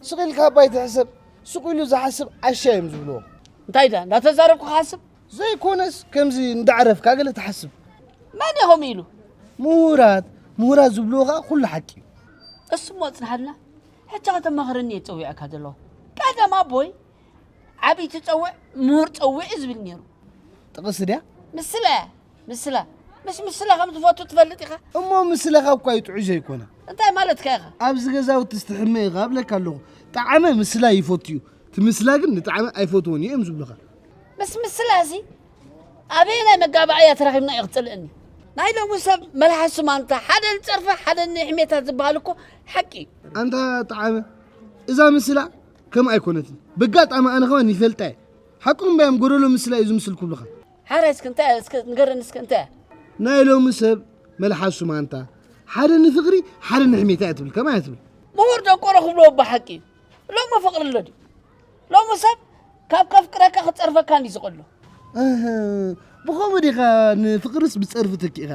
ስቕ ኢልካ ኣባይ ትሕሰብ፣ ስቕ ኢሉ ዝሓስብ ዓሻ እዮም ዝብልዎ። እንታይ ዳ እንዳተዛረብኩ ክሓስብ? ዘይኮነስ ከምዚ እንዳዕረፍካ ገለ ትሓስብ። መን ኢኹም ኢሉ? ምሁራት፣ ምሁራት ዝብልዎ ኸዓ ኩሉ ሓቂ እዩ። እሱ እሞ ጽንሓልና፣ ሕጂ ከተማኽረኒ እየ ጸዊዐካ ዘለኹ። ቀደም ኣቦይ ዓብይቲ ጸውዕ፣ ምሁር ጸውዕ እዩ ዝብል ነይሩ። ጥቕሲ ድያ? ምስላ እያ፣ ምስላ። ምስ ምስላ ከም ዝፈቱ ትፈልጥ ኢኻ? እሞ ምስለኻ እኳ እዩ ጥዑይ ዘይኮነ። እንታይ ማለትካ ኢኻ? ኣብዚ ገዛውቲ ስትሕመ ኢኻ እብለካ ኣለኹ። ጠዓመ ምስላ ይፈቱ እዩ። እቲ ምስላ ግን ንጠዓመ ኣይፈትዎን እዩ እዮም ዝብሉኻ። ምስ ምስላ እዚ ኣበየናይ መጋባእያ ተራኺብና እዩ ክጸልእኒ? ናይ ሎሚ ሰብ መልሓሱ ማንታ፣ ሓደ ንጸርፊ፣ ሓደ ንሕሜታ ዝበሃል እኮ ሓቂ እዩ። ኣንታ ጠዓመ፣ እዛ ምስላ ከም ኣይኮነትን። በጋጣሚ ኣነ ኸማን ይፈልጣ እየ። ሓቁ እምበኣም ጎደሎ ምስላ እዩ ዝምስል ክብሉኻ። ሓራይ እስከ እንታይ እያ? እስከ ንገረኒ እስከ እንታይ እያ? ናይ ሎሚ ሰብ መልሓሱ ማንታ፣ ሓደ ንፍቕሪ፣ ሓደ ንሕሜታ እያ ትብል። ከማይ እያ ትብል። ምሁር ደንቆሮ ክብልዎ እባ ሓቂ እዩ። ሎሚ ፍቕሪ ኣሎ ድዩ? ሎሚ ሰብ ካብ ከፍቅረካ ክጸርፈካ እንዲ ዝቐሎ። እህ፣ ብኸምኡ ዲኻ ንፍቕርስ ብጸርፊ ተኪእኻ?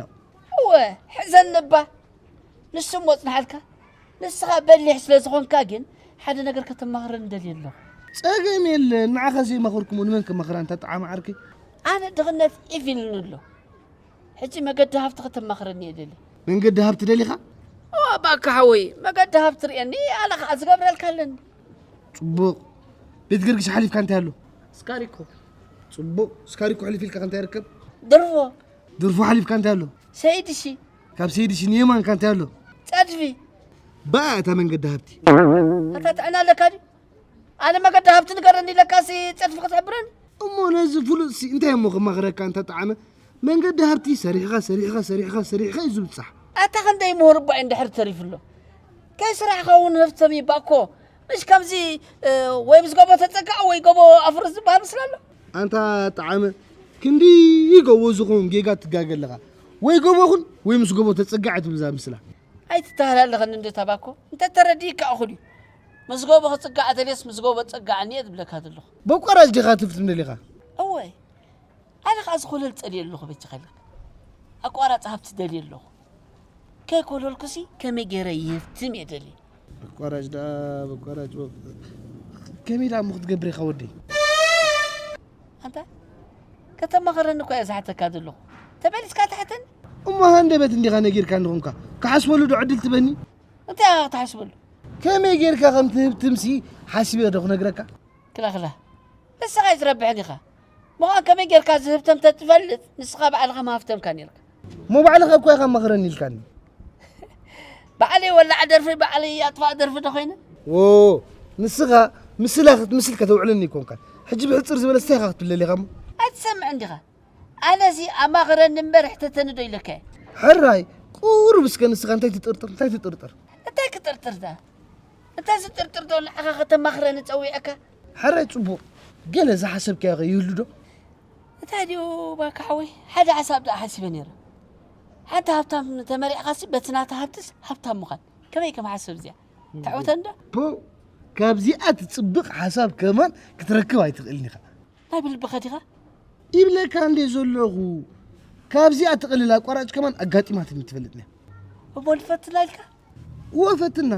እወ፣ ሕዘኒ እባ። ንሱ እሞ ጽንሓልካ። ንስኻ በሊሕ ስለ ዝኾንካ ግን ሓደ ነገር ከተማኽረኒ ደልየ ኣለኹ። ጸገም የለን፣ ንዓኻ ዘይመኸርኩሞ ንመን ከማኽራ እንታ ጠዓመ ዓርከይ? ኣነ ድኽነት ዒፍ ኢሉኒ ኣሎ። ሕጂ መገዲ ሃብቲ ከተማኽረኒ እየ ደልየ። መንገዲ ሃብቲ ደሊኻ? እወ፣ እባካ ሓወይ፣ መገዲ ሃብቲ ርእየኒ፣ ኣነ ኸዓ ዝገብረልካ ኣለኒ። ጽቡቕ። ቤት ገርግሽ ሓሊፍካ እንታይ ኣሎ? ስካሪኮ። ጽቡቕ። ስካሪኮ ሕልፍ ኢልካ ከ እንታይ ይርከብ? ድርፎ። ድርፎ ሓሊፍካ እንታይ ኣሎ? ሰይድሺ። ካብ ሰይድሺ ንየማንካ እንታይ ኣሎ? ጸድፊ። በኣ እታ መንገዲ ሃብቲ። ኣታ ጥዕና ኣለካ ድዩ? ኣነ መገዲ ሃብቲ ንገረኒ ኢለካሲ ጸድፊ ክትሕብረኒ? እሞ ነዚ ፍሉጥሲ እንታይ እሞ ከማኽረካ እንተ ጠዓመ? መንገዲ ሃብቲ ሰሪሕኻ፣ ሰሪሕኻ፣ ሰሪሕኻ፣ ሰሪሕኻ እዩ ዝብጻሕ። ኣታ ክንደይ ምሁር እባ እዩ እንድሕር ተሪፉ ኣሎ። ከይስራሕኻ እውን ሃብታም ይባ እኮ። ምሽ ከምዚ፣ እ፣ ወይ ምስ ጎቦ ተጸጋዕ ወይ ጎቦ ኣፍርስ ዝበሃል ምስላ ኣሎ። ኣንታ ጠዓመ፣ ክንዲ ጎቦ ዝኸውን ጌጋ ትጋገ ኣለኻ። ወይ ጎቦ ኹን ወይ ምስ ጎቦ ተጸጋዕ ትብል እዛ ምስላ። ኣይትተሃላለኸኒ እንደ ታባኮ። እንተ ተረዲእካ እኹል እዩ። ምስ ጎቦ ክጽጋዕ ተልየስ ምስ ጎቦ ጸጋዕኒ እየ ዝብለካ ዘለኹ። በቋራጭ ዲኻ ትፍትም ደሊኻ? እወ። ኣነ ኸኣ ዝኾለል ጸልየ ኣለኹ በጃኻ ኢለካ። ኣቋራጺ ሃብቲ ደልየ ኣለኹ። ከይኮለልኩሲ ከመይ ገይረ ይህብትም እየ ደልየ። በቋራጭ ደኣ በቋራጭ በ-፣ ከመይ ደኣ እሞ ክትገብር ኢኻ ወደይ? ኣንታ ከተማኽረኒ እኮ እየ ዝሓተካ ዘለኹ። ተመሊስካ ትሓተኒ? እሞ ሃንደበት እንዲኻ ነጊርካኒ ኾንካ፣ ክሓስበሉ ዶ ዕድል ትበኒ? እንታይ ኢኻ ክትሓስበሉ? ከመይ ጌርካ ከም ትህብትምሲ ሓሲበ ዶ ክነግረካ? ክላ ክላ። ንስኻ እዩ ዝረብሐኒ ኢኻ። ምዃን ከመይ ጌርካ ዝህብተም ተትፈልጥ፣ ንስኻ ባዕልኻ ምሃብተምካ ኔርካ። እሞ ባዕልኻ እኮ ኢኻ መኽረኒ ኢልካኒ። ባዕለይ ወላዕ ደርፊ፣ ባዕለይ ኣጥፋእ ደርፊ ዶ ኾይነ? ዎ፣ ንስኻ ምስላ ክትምስል ከተውዕለኒ ኣይኮንካን። ሕጂ ብሕጽር ዝበለ እንታይ ኢኻ ክትብለሊ ኢኻ እሞ? ኣይትሰምዕን ዲኻ? ኣነሲ ኣማኽረኒ እምበር ሕተተኒ ዶ ኢለካ እየ? ሕራይ፣ ቁሩብ እስከ ንስኻ እንታይ ትጥርጥር? እንታይ ትጥርጥር? እንታይ ክጥርጥር ዳ? እንታይ ዝጥርጥር ዶ ንዓኻ ከተማኽረኒ ጸዊዐካ? ሕራይ ጽቡቕ። ገለ ዝሓሰብካዮ ከ ይህሉ ዶ? እንታይ ድዩ ባካ ሓወይ? ሓደ ሓሳብ ደኣ ሓሲበ ነይረ። ሓንቲ ሃብታም ተመሪዕኻሲ በቲ ናታ ሃብትስ ሃብታም ምዃን። ከመይ ከም ሓሰብ እዚኣ? ተዕወተኒ ዶ? ፖው፣ ካብዚኣ ትጽብቕ ሓሳብ ከማን ክትረክብ ኣይትኽእልን ኢኻ። ናይ ብልብኻ ዲኻ? ይብለካ እንዴ ዘለኹ። ካብዚኣ ትቕልል ኣቋራጭ ከማን ኣጋጢማትኒ ትፈልጥ እያ። እሞ ንፈትና ኢልካ? እወ ፈትና።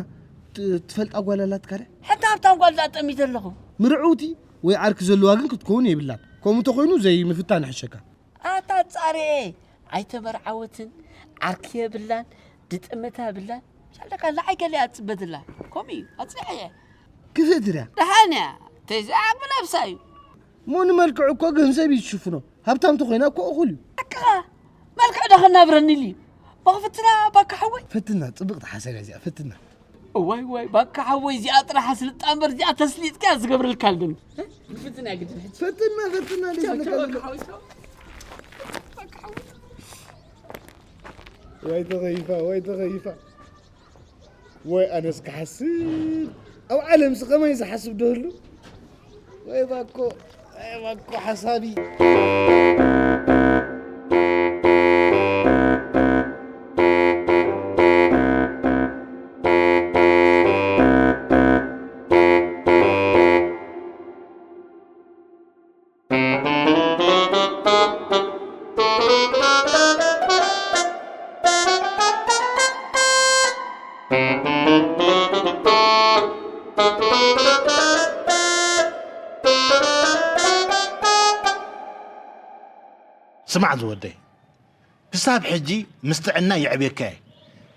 ት-፣ ትፈልጣ ጓል ኣላትካ ድያ? ሓንቲ ሃብታም ጓል ደኣ ጠሚተ ኣለኹ። ምርዕውቲ ወይ ዓርኪ ዘለዋ ግን ክትከውን የብላን። ከምኡ እንተኾይኑ ዘይምፍታን ይሕሸካ። ኣታ ጻርኤ ኣይተመርዓወትን፣ ዓርኪ የብላን፣ ድጥምታ የብላን። ሻለካ ንዓይ ገለ ኣጽበ ዘላ። ከምኡ እዩ፣ ኣጽኒሐ እየ። ክፍእቲ ድያ? ደሓን እያ፣ ተይዛ ዓቕሚ ነብሳ እዩ። እሞ ንመልክዑ እኮ ገንዘብ እዩ ዝሽፍኖ። ሃብታም ተኾይና እኮ እኹል እዩ። ሓቅኻ፣ መልክዕ ዶ ከናብረኒ ኢሉ እዩ። መኽፍትና ባካ ሓወይ። ፈትና፣ ጽብቕቲ ሓሳብ እያ እዚኣ፣ ፈትና። እዋይ፣ ዋይ፣ ባካ ሓወይ፣ እዚኣ ጥራሕ ኣስልጣ እምበር፣ እዚኣ ተስሊጥካ ዝገብረልካ ኣልብን። ፈትና ግድን ሕጂ። ፈትና፣ ፈትና፣ ቻው፣ ቻው፣ ባካ ሓወይ፣ ቻው። ባካ ሓወይ። ወይ ተኸይፋ፣ ወይ ተኸይፋ። ወይ ኣነስ ክሓስብ፣ ኣብ ዓለምስ ከመይ ዝሓስብ ዶ ህሉ? ወይ ባኮ፣ ወይ ባኮ ሓሳቢ። ስማዕ ዝወደይ፣ ክሳብ ሕጂ ምስ ጥዕና የዕብየካ እየ።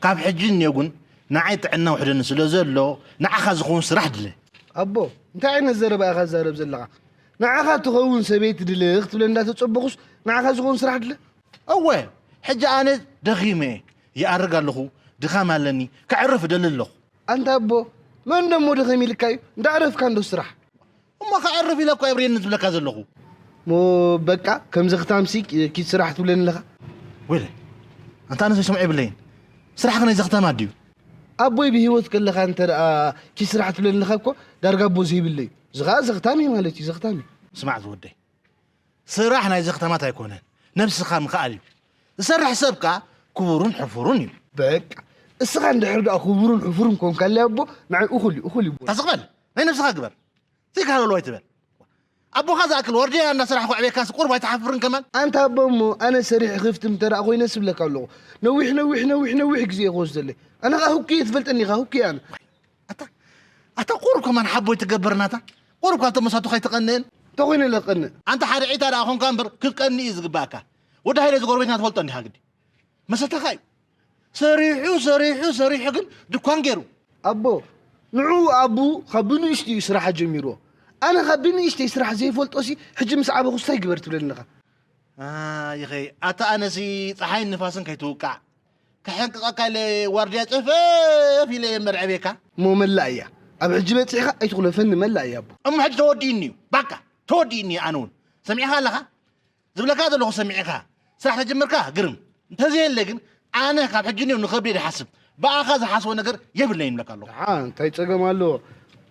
ካብ ሕጂ እኒኦ ግን ንዓይ ጥዕና ውሕደኒ ስለ ዘሎ ንዓኻ ዝኸውን ስራሕ ድለ። ኣቦ፣ እንታይ ዓይነት ዘረባ ኢኻ ትዛረብ ዘለኻ? ንዓኻ ትኸውን ሰበይቲ ድለ ክትብለ እንዳተጸበኹስ ንዓኻ ዝኸውን ስራሕ ድለ? እወ፣ ሕጂ ኣነ ደኺመ እየ፣ ይኣርግ ኣለኹ፣ ድኻም ኣለኒ፣ ከዕርፍ እደሊ ኣለኹ። ኣንታ ኣቦ፣ መን ደሞ ድኸም ኢልካ እዩ? እንዳዕረፍካ እንዶ ስራሕ። እሞ ከዕርፍ ኢለ እኮ የብርየኒ ዝብለካ ዘለኹ። ሞ በቃ፣ ከም ዘኽታምሲ ኪድ ስራሕ ትብለኒ ኣለኻ? ወይለ፣ ኣንታ ኣነስ ይሰምዖ የብለይን። ስራሕ ከ ናይ ዘኽታማት ድዩ? ኣቦይ ብህይወት ከለኻ እንተ ደኣ ኪድ ስራሕ ትብለኒ ኣለኻ እኮ፣ ዳርጋ ኣቦ ዘይብለይ እዩ። እዚ ኸኣ ዘኽታም እዩ ማለት እዩ፣ ዘኽታም እዩ። ስማዕ ዝወደይ፣ ስራሕ ናይ ዘኽታማት ኣይኮነን፣ ነብስኻ ምኽኣል እዩ። ዝሰርሕ ሰብ ከኣ ክቡርን ሕፉርን እዩ። በቃ፣ እስኻ እንድሕር ደኣ ክቡርን ሕፉርን ኮንካለይ ኣቦ፣ ንዓይ እኹል እዩ፣ እኹል እዩ። ታስቕበል፣ ናይ ነብስኻ ግበር። ዘይከሃለሉ ኣይትበል። ኣቦኻ ዝኣክል ዋርድያ እንዳሰራሕኩ ኣዕቤካስ ቁሩብ ኣይትሓፍርን ከማን? ኣንታ ኣቦ እሞ ኣነ ሰሪሕ ክፍትም እንተ ደኣ ኮይነ ስብለካ ኣለኹ። ነዊሕ፣ ነዊሕ፣ ነዊሕ፣ ነዊሕ ግዜ እየ ክወስደለይ። ኣነ ኸኣ ህኩይ እየ ትፈልጠኒ ኢኻ፣ ህኩይ ኣነ። ኣታ፣ ኣታ ቁሩብ ከማን ሓቦይ ትገብር ናታ። ቁሩብ ካብቶም መሳቱ ከይትቐንእን። እንተ ኮይነ ለቀንእ። ኣንታ ሓደ ዒታ ደኣ ኾንካ እምበር ክትቀንእ እዩ ዝግባኣካ። ወዲ ሃይለ ዝጎረቤትና ትፈልጦ እንዲኻ ግዲ። መሰተኻ እዩ። ሰሪሑ፣ ሰሪሑ፣ ሰሪሑ ግን ድኳን ገይሩ። ኣቦ፣ ንዑ ኣቡ ካብ ብንእሽቱ እዩ ስራሕ ጀሚርዎ። ኣነ ካብ ብንእሽተይ ስራሕ ዘይፈልጦሲ ሕጂ ምስ ዓበኹስ እንታይ ግበር ትብለኒ ኣለኻ? ኣይ፣ ይኸይ፣ ኣታ ኣነሲ ጸሓይን ንፋስን ከይትውቃዕ፣ ከሐንቅቐካ ኢለ ዋርድያ ጸፈፍ ኢለ እየ መርዐቤካ። እሞ መላእ እያ። ኣብ ሕጂ በጺሕካ ኣይትኹለፈኒ፣ መላእ እያ ኣቦ። እሞ ሕጂ ተወዲእኒ እዩ። ባቃ፣ ተወዲእኒ እየ ኣነ እውን። ሰሚዕኻ ኣለኻ? ዝብለካ ዘለኹ ሰሚዕኻ ስራሕ ተጀመርካ ግርም። እንተዘየለ ግን ኣነ ካብ ሕጂ እኒኦ ንኸብደይ ድሓስብ። ብኣኻ ዝሓስቦ ነገር የብለይን እብለካ ኣለኹ። ደሓ፣ እንታይ ጸገም ኣለዎ?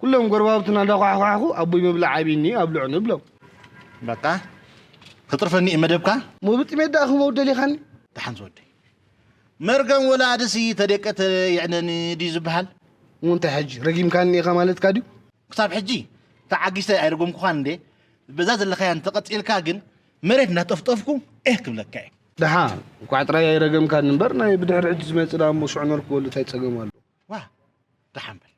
ኩሎም ጎረባብትና እንዳኳሕኳሕኩ ኣቦይ ምብላዕ ዓብይኒ ኣብልዑ ንብሎም። በቃ፣ ክጥርፈኒ እዩ መደብካ። ሞብጥ ሜዳ ክመው ደሊኻኒ? ደሓን ዝወደይ። መርገም ወላድሲ ተደቀተ የዕነኒ ድዩ ዝበሃል? እሞ እንታይ ሕጂ ረጊምካኒ ኢኻ ማለትካ ድዩ? ክሳብ ሕጂ ተዓጊሰ ኣይረገምኩኻን እንዴ? በዛ ዘለኻያ እንተቐጺልካ ግን መሬት እናጠፍጠፍኩ ኤህ ክብለካ እየ። ደሓ፣ እንኳዕ ጥራይ ኣይረገምካኒ እምበር ናይ ብድሕሪ ሕጂ ዝመጽእ ደኣ እሞ ሽዑ ነርክበሉ እንታይ ጸገም ኣሎ? ዋ፣ ደሓን በል።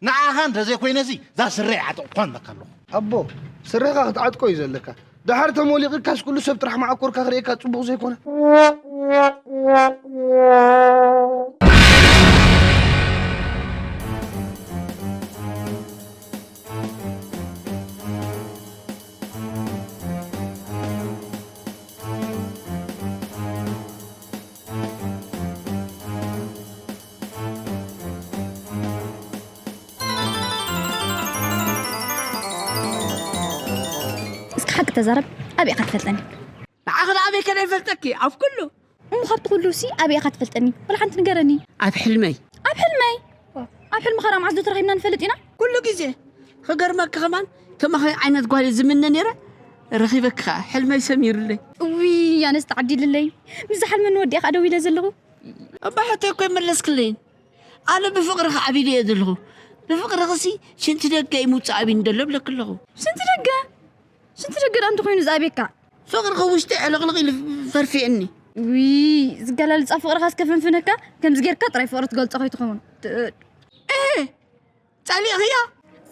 ንዓኻ እንተዘይኮይነሲ እዛ ስረ ይዓጠቕኳ እምበካ ኣለኹ። ኣቦ፣ ስረኻ ክትዓጥቆ እዩ ዘለካ። ደሓር ተሞሊቕካስ ኩሉ ሰብ ጥራሕ መዓኮርካ ክርእየካ ጽቡቕ ዘይኮነ? እስኪ ሓቂ ተዛረብ፣ ኣበይ ኢኻ ትፈልጠኒ? ንዓኺ ንኣበይ ከ ዘይፈልጠኪ? ኣብ ኩሉ። እሞ ካብቲ ኩሉሲ ኣበይ ኢኻ ትፈልጠኒ? ወላ ሓንቲ ንገረኒ። ኣብ ሕልመይ። ኣብ ሕልመይ? ኣብ ሕልምኻ ደኣ መዓዝ ዶ ተራኺብና ንፈልጥ ኢና? ኩሉ ግዜ። ክገርመኪ ከማን ከማኺ ዓይነት ጓል እየ ዝምነ ነይረ፣ ረኺበኪ ኸኣ ሕልመይ ሰሚሩለይ። እውይ፣ ኣነስ ተዓዲልለይ። ምስ ዝሓልመኒ ወዲኣ ኸኣ ደው ኢለ ዘለኹ። እባ ሕቶይ እኮ ኣይመለስክለይን። ኣነ ብፍቕርኺ ዓቢደ እየ ዘለኹ። ብፍቕርኺሲ ሽንቲ ደገ እዩ ምውጻእ ኣብዩኒ ዘሎ እብለኪ ኣለኹ። ሽንቲ ደገ? ሽንቲ ደገ ደኣ እንተኾይኑ ዝኣብየካ? ፍቕርኺ ውሽጢ ዕልቕልቕ ኢሉ ፈርፊዕኒ። ውይ፣ ዝገላልጻ ፍቕርኻ እስከ ፈንፍነካ፣ ከምዚ ጌርካ ጥራይ ፍቕሪ ትገልጾ ከይትኸውን። ት-፣ እህ፣ ጸሊእኽያ?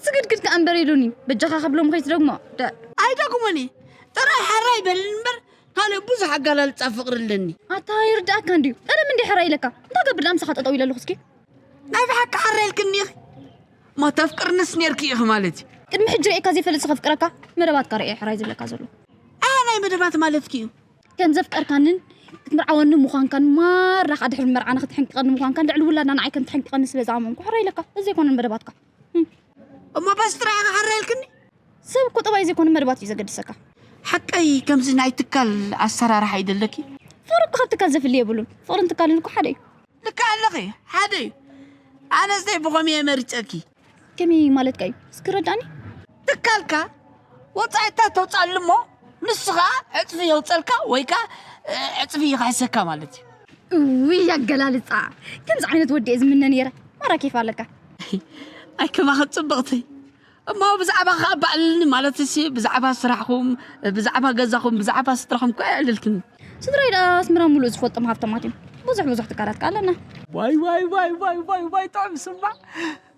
ስግድግድ ከኣ እምበር ኢሉኒ። በጃኻ ክብሎም ከይትደግሞ። ደ-፣ ኣይደግሞን እየ። ጥራይ ሕራይ በልኒ እምበር፣ ካልእ ብዙሕ ኣገላልጻ ፍቕሪ ኣለኒ። ኣታ ይርድኣካ እንድዩ። ቀደም እንድየ ሕራይ ኢለካ። እንታይ ገብር ደኣ ምሳኻ ጠጠው ኢለ ኣለኹ እስኪ? ናይ ብሓቂ ሓራይ ኢልክኒ ኢኺ። እሞ ተፍቅርንስ ኔርኪ ኢኺ ማለት እዩ። ቅድሚ ሕጂ ርእየካ ዘይፈልጥ ከፍቅረካ መደባትካ ርእየ ሕራይ ዝብለካ ዘሎ። ኣያ ናይ መደባት ማለትኪ እዩ። ከም ዘፍቀርካንን ክትምርዓወኒ ምዃንካን ማራ ከኣ ድሕሪ መርዓና ክትሕንቅቐኒ ምዃንካን ልዕሊ ውላድና ንዓይ ከም ትሕንቅቐኒ ስለ ዝኣመንኩ ሕራይ ኢለካ። እዚ ኣይኮነን መደባትካ። እም። እሞ በስ ጥራይ ኢኻ ሕራይ ኢልክኒ? ሰብ እኮ ጠባይ ዘይኮነ መደባት እዩ ዘገድሰካ። ሓቀይ ከምዚ ናይ ትካል ኣሰራርሓ እዩ ዘለኪ? ፍቕሪ እኮ ካብ ትካል ዘፍሊ የብሉን። ፍቕርን ትካልን እኮ ሓደ እዩ። ልክዕ ኣለኺ፣ ሓደ እዩ። ኣነስ ደይ ብኸመይ እየ መሪጸኪ? ከመይ ማለትካ እዩ? እስኪ ረዳእኒ። ትካልካ ወጻኢታት ተውጻሉ እሞ ንሱ ኸኣ ዕጽፊ የውጸልካ ወይ ከኣ፣ እ፣ ዕጽፊ ይኽሕሰካ ማለት እዩ። እውይ ኣገላልጻ! ከምዚ ዓይነት ወዲ እየ ዝምነ ነይረ። ማራ ኬፍ ኣለካ። ኣይ ከማኺ ጽብቕቲ። እሞ ብዛዕባ ከኣ ባዕልኒ ማለትሲ ብዛዕባ ስራሕኹም፣ ብዛዕባ ገዛኹም፣ ብዛዕባ ስድራኹም እኮ ኣየዕልልክን። ስድራይ ደኣ ኣስመራ ሙሉእ ዝፈልጦም ሃብታማት እዮም። ብዙሕ ብዙሕ ትካላት ከኣ ኣለና። ዋይ፣ ዋይ፣ ዋይ፣ ዋይ፣ ዋይ፣ ዋይ፣ ጥዑም ስማዕ።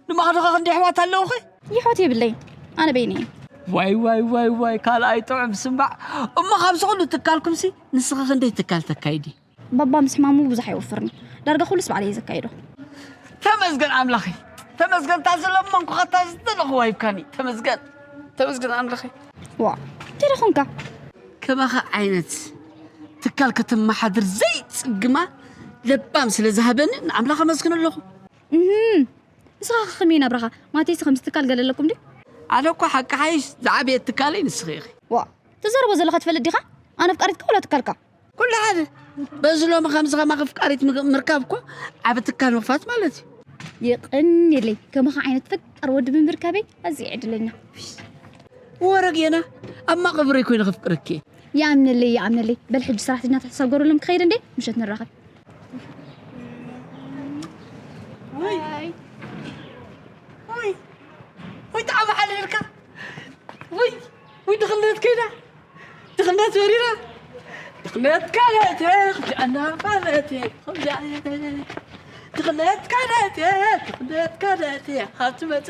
ንማዕዶኻ ክንደይ ኣሕዋት ኣለውኺ? የሕዋት የብለይን። ኣነ በይነይ እየ። ዋይ ዋይ ዋይ ዋይ፣ ካልኣይ ጥዑም ስምባዕ። እሞ ካብዚ ኩሉ ትካልኩምሲ ንስኺ ክንደይ ትካል ተካይዲ? ባባ ምስ ሕማሙ ብዙሕ ኣይወፍርን እዩ። ዳርጋ ኩሉስ ባዕለይ እየ ዘካይዶ። ተመስገን ኣምላኸይ፣ ተመስገን። እታ ዝለመንኩኻ፣ እታ ዝደለኹዋ ሂብካኒ። ተመስገን፣ ተመስገን ኣምላኸይ። ዋ፣ እንታይ ደኾንካ? ከማኻ ዓይነት ትካል ከተመሓድር ዘይጽግማ ለባም ስለ ዝሃበኒ ንኣምላኽ ኣመስግን ኣለኹ። እህም፣ ንስኻ ከ ከመይ ናብራኻ? ማለተይሲ ከምዚ ትካል ገለ ኣለኩም ድዩ? ኣነ እኮ ሓቂ ሓይሽ ዝዓበየት ትካለይ ንስኺ ኢኺ። ዋ፣ ትዛረቦ ዘለኻ ትፈልጥ ዲኻ? ኣነ ኣፍቃሪትካ ወላ ትካልካ? ኩሉ ሓደ። በዚ ሎሚ ከምዚ ከማኺ ኣፍቃሪት ምግ-፣ ምርካብ እኮ ዓቢ ትካል ምኽፋት ማለት እዩ። የቐንየለይ፣ ከማኻ ዓይነት ፈቃር ወዲ ብምርካበይ ኣዝየ ዕድለኛ። ወረ ጌና፣ ኣብ ማቐብረይ ኮይነ ከፍቅረኪ እየ። ይኣምነለይ፣ ይኣምነለይ። በል ሕጂ ሰራሕተኛታት ሕሳብ ገበረሎም ክኸይድ እንዴ፣ ምሸት ንራኸብ። ወይ፣ ወይ፣ ወይ፣ ጣዕሚ ሓሊልካ። ወይ፣ ወይ፣ ድኽነት ከይዳ። ድኽነት ወሪራ። ድኽነት ካልእቴ፣ ኽብጃና ካልእቴ፣ ኽብጃ-፣ ድኽነት ካልእቴ፣ ድኽነት ካልእቴ፣ ሃብቲ መጸ።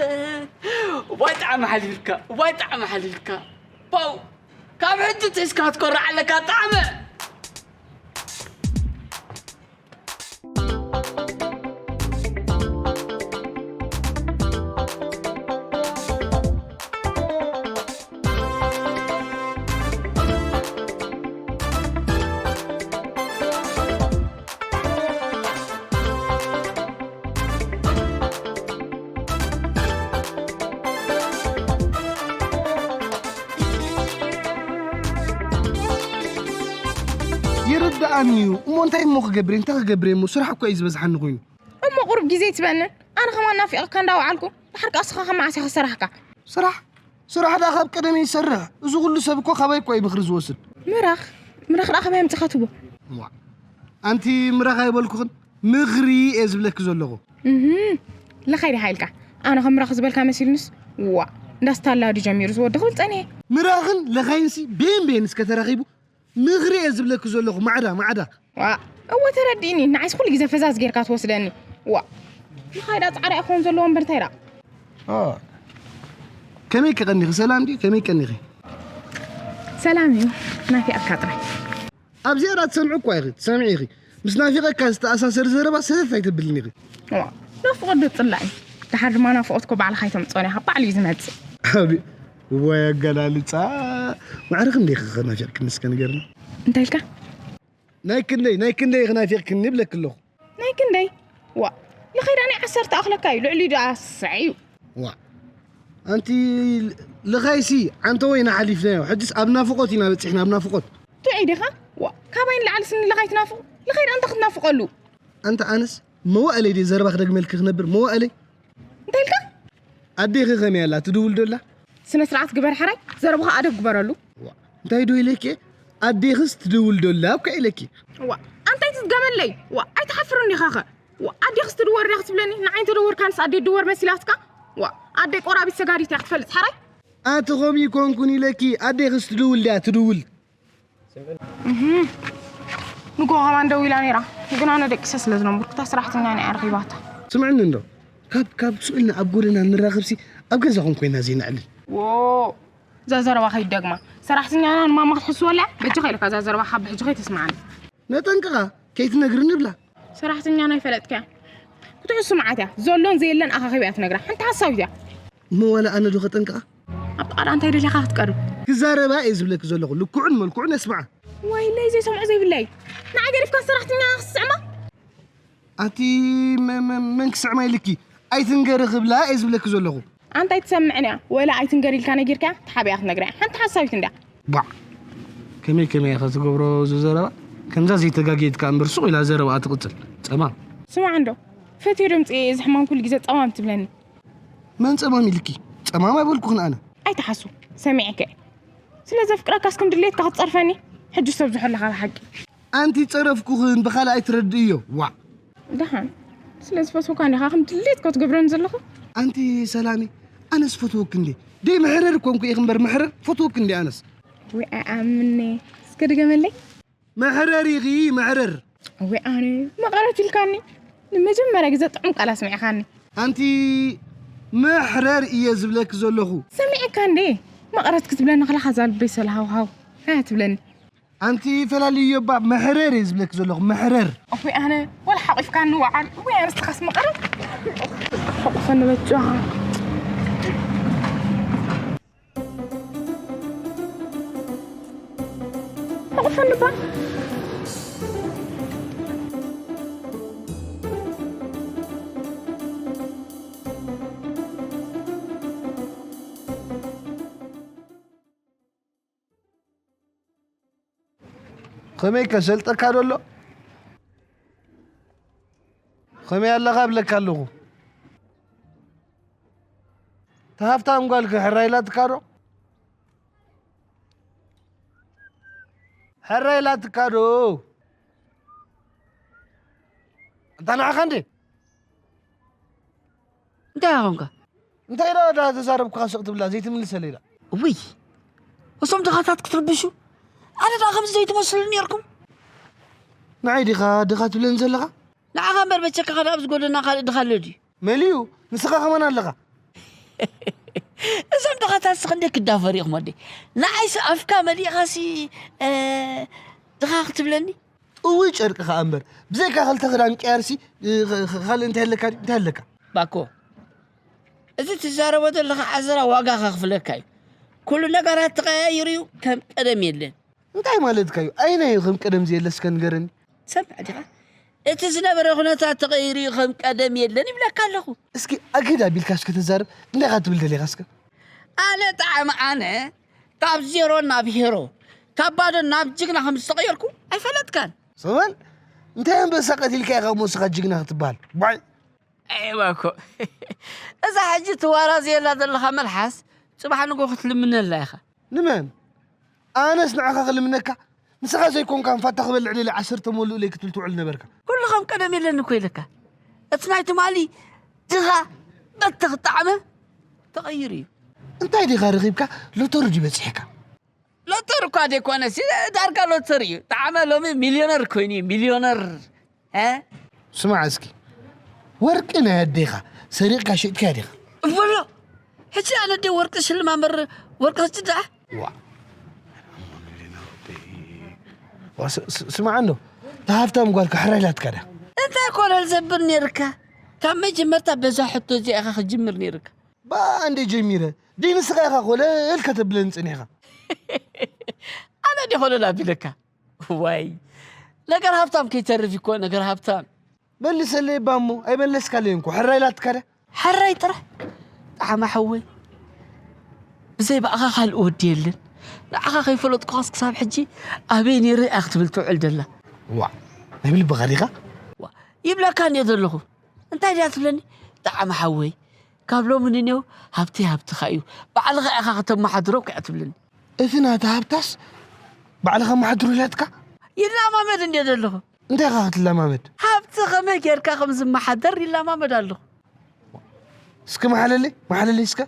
ዋይ፣ ጣዕሚ ሓሊልካ። ዋይ፣ ጣዕሚ ሓሊልካ። ፓው። ካብ ሕጂ ትሒዝካ ክትኮርዕ ኣለካ፣ ጣዕመ። ይርድኣኒ እዩ። እሞ እንታይ እሞ ክገብር እየ? እንታይ ክገብር እየ እሞ? ስራሕ እኮ እዩ ዝበዝሓኒ ኮይኑ። እሞ ቁሩብ ግዜ ትበንን? ኣነ ከማን ናፊቐካ እንዳወዓልኩ፣ ድሓር ከኣ እስኻ ካብ መዓስ ኢኻ ሰራሕካ? ስራሕ? ስራሕ ደኣ ካብ ቀደም እየ ዝሰርሕ። እዚ ኩሉ ሰብ እኮ ካባይ እኮ እዩ ምኽሪ ዝወስድ። ምራኽ? ምራኽ ደኣ ካበይ ኣምጺኻ ትህቦ? ዋ። ኣንቲ ምራኽ ኣይበልኩኽን፣ ምኽሪ እየ ዝብለኪ ዘለኹ። እህ፣ ለኻይ ዲኻ ኢልካ? ኣነ ከም ምራኽ ዝበልካ መሲሉንስ፣ ዋ፣ እንዳስታላ ድዩ ጀሚሩ ዝወዲ ክብል ጸኒሐ። ምራኽን ለኻይንሲ ቤን ቤን እስከ ተራኺቡ፣ ምኽሪ እየ ዝብለኪ ዘለኹ፣ ማዕዳ፣ ማዕዳ። ዋ፣ እወ ተረዲእኒ። ንዓይስ ኩሉ ግዜ ፈዛዝ ጌርካ ትወስደኒ። ዋ፣ ንኻይዳ ጻዕዳ ይኸውን ዘለዎ እምበር እንታይ ደኣ? ኦ፣ ከመይ ከቐኒኺ? ሰላም ድዩ? ከመይ ቀኒኺ? ሰላም እዩ፣ ናፊቐካ ጥራይ። ኣብዚኣ ደኣ ትሰምዒ እኳ ኢኺ፣ ትሰምዒ ኢኺ። ምስ ናፊቐካ ዝተኣሳሰር ዘረባ ሰተት ኣይተብልን ኢኺ። ዋ፣ ናፍቖት ዶ ጽላእ እዩ? ደሓር ድማ ናፍቖት እኮ ባዕልኻ ኣይተምጽኦን ኢኻ፣ ባዕሉ እዩ ዝመጽእ። ኣቤ፣ እዋይ ኣገላልጻ። ማዕረ ክንደይ ኢኺ ከ ናፊቕክኒ እስከ ንገርኒ? እንታይ ኢልካ? ናይ ክንደይ፣ ናይ ክንደይ ኢኺ ናፊቕክኒ ይብለኪ ኣለኹ። ናይ ክንደይ? ዋ፣ ልኸይዳ ናይ ዓሰርተ ኣኽለካ እዩ፣ ልዕሊኡ ደኣ ሰዕ እዩ። ዋ፣ ኣንቲ ልኻይሲ ዓንተ ወይና ሓሊፍናዮ። ሕጅስ ኣብ ናፍቖት ኢና በጺሕና፣ ኣብ ናፍቖት። ጥዑይ ዲኻ? ዋ፣ ካባይ ንላዕሊ ስኒ ልኻይ ትናፍቕ? ልኸይዳ እንታይ ክትናፍቐሉ? ኣንታ ኣነስ መዋእለይ ድየ ዘረባ ክደግመልኪ ክነብር፣ መዋእለይ። እንታይ ኢልካ? ኣዴኺ ከመይ ኣላ? ትድውል ዶ ኣላ? ስነ ስርዓት ግበር ሕራይ፣ ዘረባኻ ኣደብ ግበረሉ። ዋ፣ እንታይ ዶ ኢለኪ? ኣዴኽስ ትድውል ዶ ኣላ እኮ ኢለኪ። ዋ፣ ኣንታይ ትዝገመለይ? ዋ፣ ኣይትሓፍርን ዲኻኸ? ዋ፣ ኣዴኽስ ትድወር ዲያ ክትብለኒ? ንዓይ እንተደወርካንስ ኣዴ ትድወር መሲላትካ? ዋ፣ ኣደይ ቆራቢት ሰጋዲት እያ ክትፈልጥ ሕራይ? ኣቲ ከምኡ ይኮንኩን ኢለኪ፣ ኣዴኽስ ትድውል ድያ? ትድውል። እህ። ንጎ ከማን ደዊላ ነይራ፣ ግን ኣነ ደቂሰ ስለ ዝነበርኩ እታ ሰራሕተኛ ንዓይ ረኺባታ። ስምዕኒ እንዶ፣ ካብ፣ ካብ ስኡልና ኣብ ጎደና ንራኸብሲ ኣብ ገዛኹም ኮይና ዘይነዕልል። ዎ፣ እዛ ዘረባ ከይትደግማ። ሰራሕተኛና ንማማ ክትሕስወላ፣ በጃኻ ኢለካ እዛ ዘረባ ካብ ብሕጂ ከይተስምዓኒ። ነጠንቅቓ፣ ከይትነግርኒ ብላ። ሰራሕተኛና ኣይፈለጥካያ። ክትሕሱ መዓት እያ፣ ዘሎን ዘየለን ኣኻኺባ እያ ትነግራ። ሓንቲ ሓሳዊት እያ። እሞ ዋላ ኣነ ዶ ከጠንቅቓ? ኣብ ጥቓዳ እንታይ ደሊኻ ክትቀርብ? ክዛረባ እየ ዝብለኪ ዘለኹ፣ ልክዑን መልክዑን የስምዓ። ወይለይ ዘይሰምዖ ዘይብለይ። ንዓይ ገዲፍካ ሰራሕተኛ ክትስዕማ? ኣቲ መ-፣ መ-፣ መን ክስዕማ ኢልኪ? ኣይትንገሪ ክብላ እየ ዝብለኪ ዘለኹ። ኣንታ ኣይትሰምዕን እያ። ወላ ኣይትንገሪ ኢልካ ነጊርካ፣ ተሓቢኣ ክትነግራ እያ። ሓንቲ ሓሳዊት እንድያ። ባዕ። ከመይ ከመይ ኢኻ ትገብሮ እዚ ዘረባ? ከምዛ ዘይተጋገየትካ እምበር ሱቕ ኢላ ዘረባኣ ትቕጽል። ጸማም። ስማዕ እንዶ፣ ፈትዮ ድምጺ እዚ ሕማም ኩሉ ግዜ ጸማም ትብለኒ። መን ጸማም ኢልኪ? ጸማም ኣይበልኩኽን ኣነ። ኣይትሓሱ፣ ሰሚዐከ። ስለ ዘፍቅረካስ ከም ድሌትካ ክትጸርፈኒ? ሕጂ ሰብ ዝሖለኻ ብሓቂ። ኣንቲ ጸረፍኩኽን ብኻልእ ኣይትረድእዮ። ዋዕ። ደሓን፣ ስለ ዝፈትወካ እንዲኻ ከም ድሌትካ ትገብረኒ ዘለኻ? ኣንቲ ሰላሚ፣ ኣነስ ፈትወኪ እንዴ? ደይ መሕረር ኮንኩ ኢኺ እምበር መሕረር ፈትወኪ እንዴ ኣነስ? ወይ ኣይኣምነ። እስከ ድገመለይ። መሕረር ኢኺ፣ መሕረር። ወይ ኣነ መቐረት ኢልካኒ። ንመጀመርያ ግዜ ጥዑም ቃል ኣስሚዕኻኒ። ኣንቲ መሕረር እየ ዝብለኪ ዘለኹ። ሰሚዐካ እንዴ? መቐረት ክትብለኒ ከለኻ እዛ ልበይ ሰላሃውሃው እንታይ ትብለኒ? ኣንቲ ፈላልዮ እባ መሕረር እየ ዝብለኪ ዘለኹ፣ መሕረር። እፎይ ኣነ ወላ ሓቒፍካኒ ወዓል። እፎይ ኣነ ንስኻስ መቐረት። ሕቑፈኒ በጃኻ። ሕቑፈኒ እባ። ከመይ ከሰልጠካ ዶ ኣሎ? ከመይ ኣለኻ እብለካ ኣለኹ። እታ ሃፍታም ጓልከ ሕራይ ኢላትካ ዶ? ሕራይ ኢላትካ ዶ? ኣንታ ንዓኻ እንዴ? እንታይ ኢኻ ኾንካ? እንታይ ደኣ ደኣ ተዛረብኩኻ ስቕ ትብላ ዘይትምልሰለይ ደኣ? እውይ፣ እዞም ድኻታት ክትርብሹ፣ ኣነ ደኣ ከምዚ ዘይትመስሉ ነይርኩም። ንዓይ ዲኻ ድኻ ትብለኒ ዘለኻ? ንዓኻ እምበር በቸካኻ ደኣ ኣብዚ ጎደና ካልእ ድኻ ኣሎ ድዩ? መሊኡ፣ ንስኻ ከማን ኣለኻ። እዞም ድኻታት ስኽ እንደ ክዳፈር ኢኹም ወደይ። ንዓይሲ ኣፍካ መሊእኻሲ፣ እ፣ ድኻ ክትብለኒ? ጥውይ ጨርቂ ከኣ እምበር፣ ብዘይካ ክልተ ክዳን ቅያርሲ፣ እ፣ ኸ-፣ ኸ-፣ ካልእ እንታይ ኣለካ ድዩ? እንታይ ኣለካ? ባኮ፣ እዚ ትዛረቦ ዘለኻ ዓዘራ ዋጋ ከኽፍለካ እዩ። ኩሉ ነገራት ተቐያይሩ እዩ፣ ከም ቀደም የለን። እንታይ ማለትካ እዩ? ኣየናይ እዩ ከም ቀደም ዘየለ እስከ ንገረኒ። ሰምዕ ዲኻ? እቲ ዝነበረ ኩነታት ተቐይሩ እዩ፣ ከም ቀደም የለን ይብለካ ኣለኹ። እስኪ ኣግህድ ኣቢልካ እስከ ተዛረብ። እንታይ ኢኻ ትብል ደሊኻ እስከ? ኣነ ጣዕሚ ኣነ ካብ ዜሮ ናብ ሄሮ፣ ካብ ባዶ ናብ ጅግና ከም ዝተቐየርኩ ኣይፈለጥካን። ሰበን፣ እንታይ ኣንበሳ ቀቲልካ ኢኻ እሞ ንስኻ ጅግና ክትበሃል? ባይ። ኤባ እኮ። እዛ ሕጂ ትዋራዘየላ ዘለኻ መልሓስ ጽባሕ ንጎ ክትልምነላ ኢኻ። ንመን? ኣነስ ንዓኻ ክልምነካ? ንስኻ ዘይኮንካ ንፋታ ክበልዕ ደልየ ዓሰርተ መሉኡለይ ክትብል ትውዕል ነበርካ። ኩሉ ከም ቀደም የለን እኮ ኢለካ። እቲ ናይ ትማሊ ድኻ በተኽ ጣዕመ ተቐይሩ እዩ። እንታይ ዲኻ ረኺብካ? ሎተሪ ድዩ በጺሕካ? ሎተሪ እኳ ዘይኮነሲ ዳርጋ ሎተሪ እዩ። ጣዕመ ሎሚ ሚልዮነር ኮይኑ እዩ፣ ሚልዮነር። እ? ስማዕ እስኪ፣ ወርቂ ናይ ኣዴኻ ሰሪቕካ ሸጥካያ ዲኻ? እወሎ፣ ሕጂ ኣነ ኣደ ወርቂ ሽልማ እምበር ወርቂ ክጭዳ? ዋ። ዋ፣ ስ-፣ ስ-፣ ስማዕ እንዶ፣ እታ ሃፍታም ጓልካ ሕራይ ኢላትካ ድያ? እንታይ ኮለል ዘብል ነይርካ? ካብ መጀመርታ በዛ ሕቶ እዚኣ ኢኻ ክትጅምር ነይርካ። ብኣ እንደ ጀሚረ፣ ደይ ንስኻ ኢኻ ኮለል ከተብለኒ ጸኒሕካ። ኣነ ድየ ኮለል ኣቢለካ? ዋይ፣ ነገር ሃብታም ከይተርፍ እኮ፣ ነገር ሃብታም። መልሰለይ እባ እሞ፣ ኣይመለስካለይን እኮ። ሕራይ ኢላትካ ድያ? ሕራይ ጥራሕ? ጣዕማ ሓወይ፣ ብዘይ ብኣኻ ካልእ ወዲ የለን። ንዓኻ ከይፈለጥኩኻስ ክሳብ ሕጂ ኣበይ ነይረ እያ ክትብል ትውዕል ደላ። ዋ፣ ናይ ብልብኻ ዲኻ? ዋ፣ ይብለካ እንድየ ዘለኹ። እንታይ ድያ ትብለኒ? ጣዕማ ሓወይ፣ ካብ ሎሚ ንኔው ሃብተይ ሃብትኻ እዩ። ባዕልኻ ኢኻ ከተመሓድሮ እኮ እያ ትብለኒ። እቲ ናታ ሃብታስ ባዕልኻ መሓድሮ ኢላትካ? ይላማመድ እንድየ ዘለኹ። እንታይ ኢኻ ክትላማመድ? ሃብቲ ከመይ ጌርካ ከም ዝመሓደር ይላማመድ ኣለኹ። እስኪ መሓለለይ፣ መሓለለይ እስከ።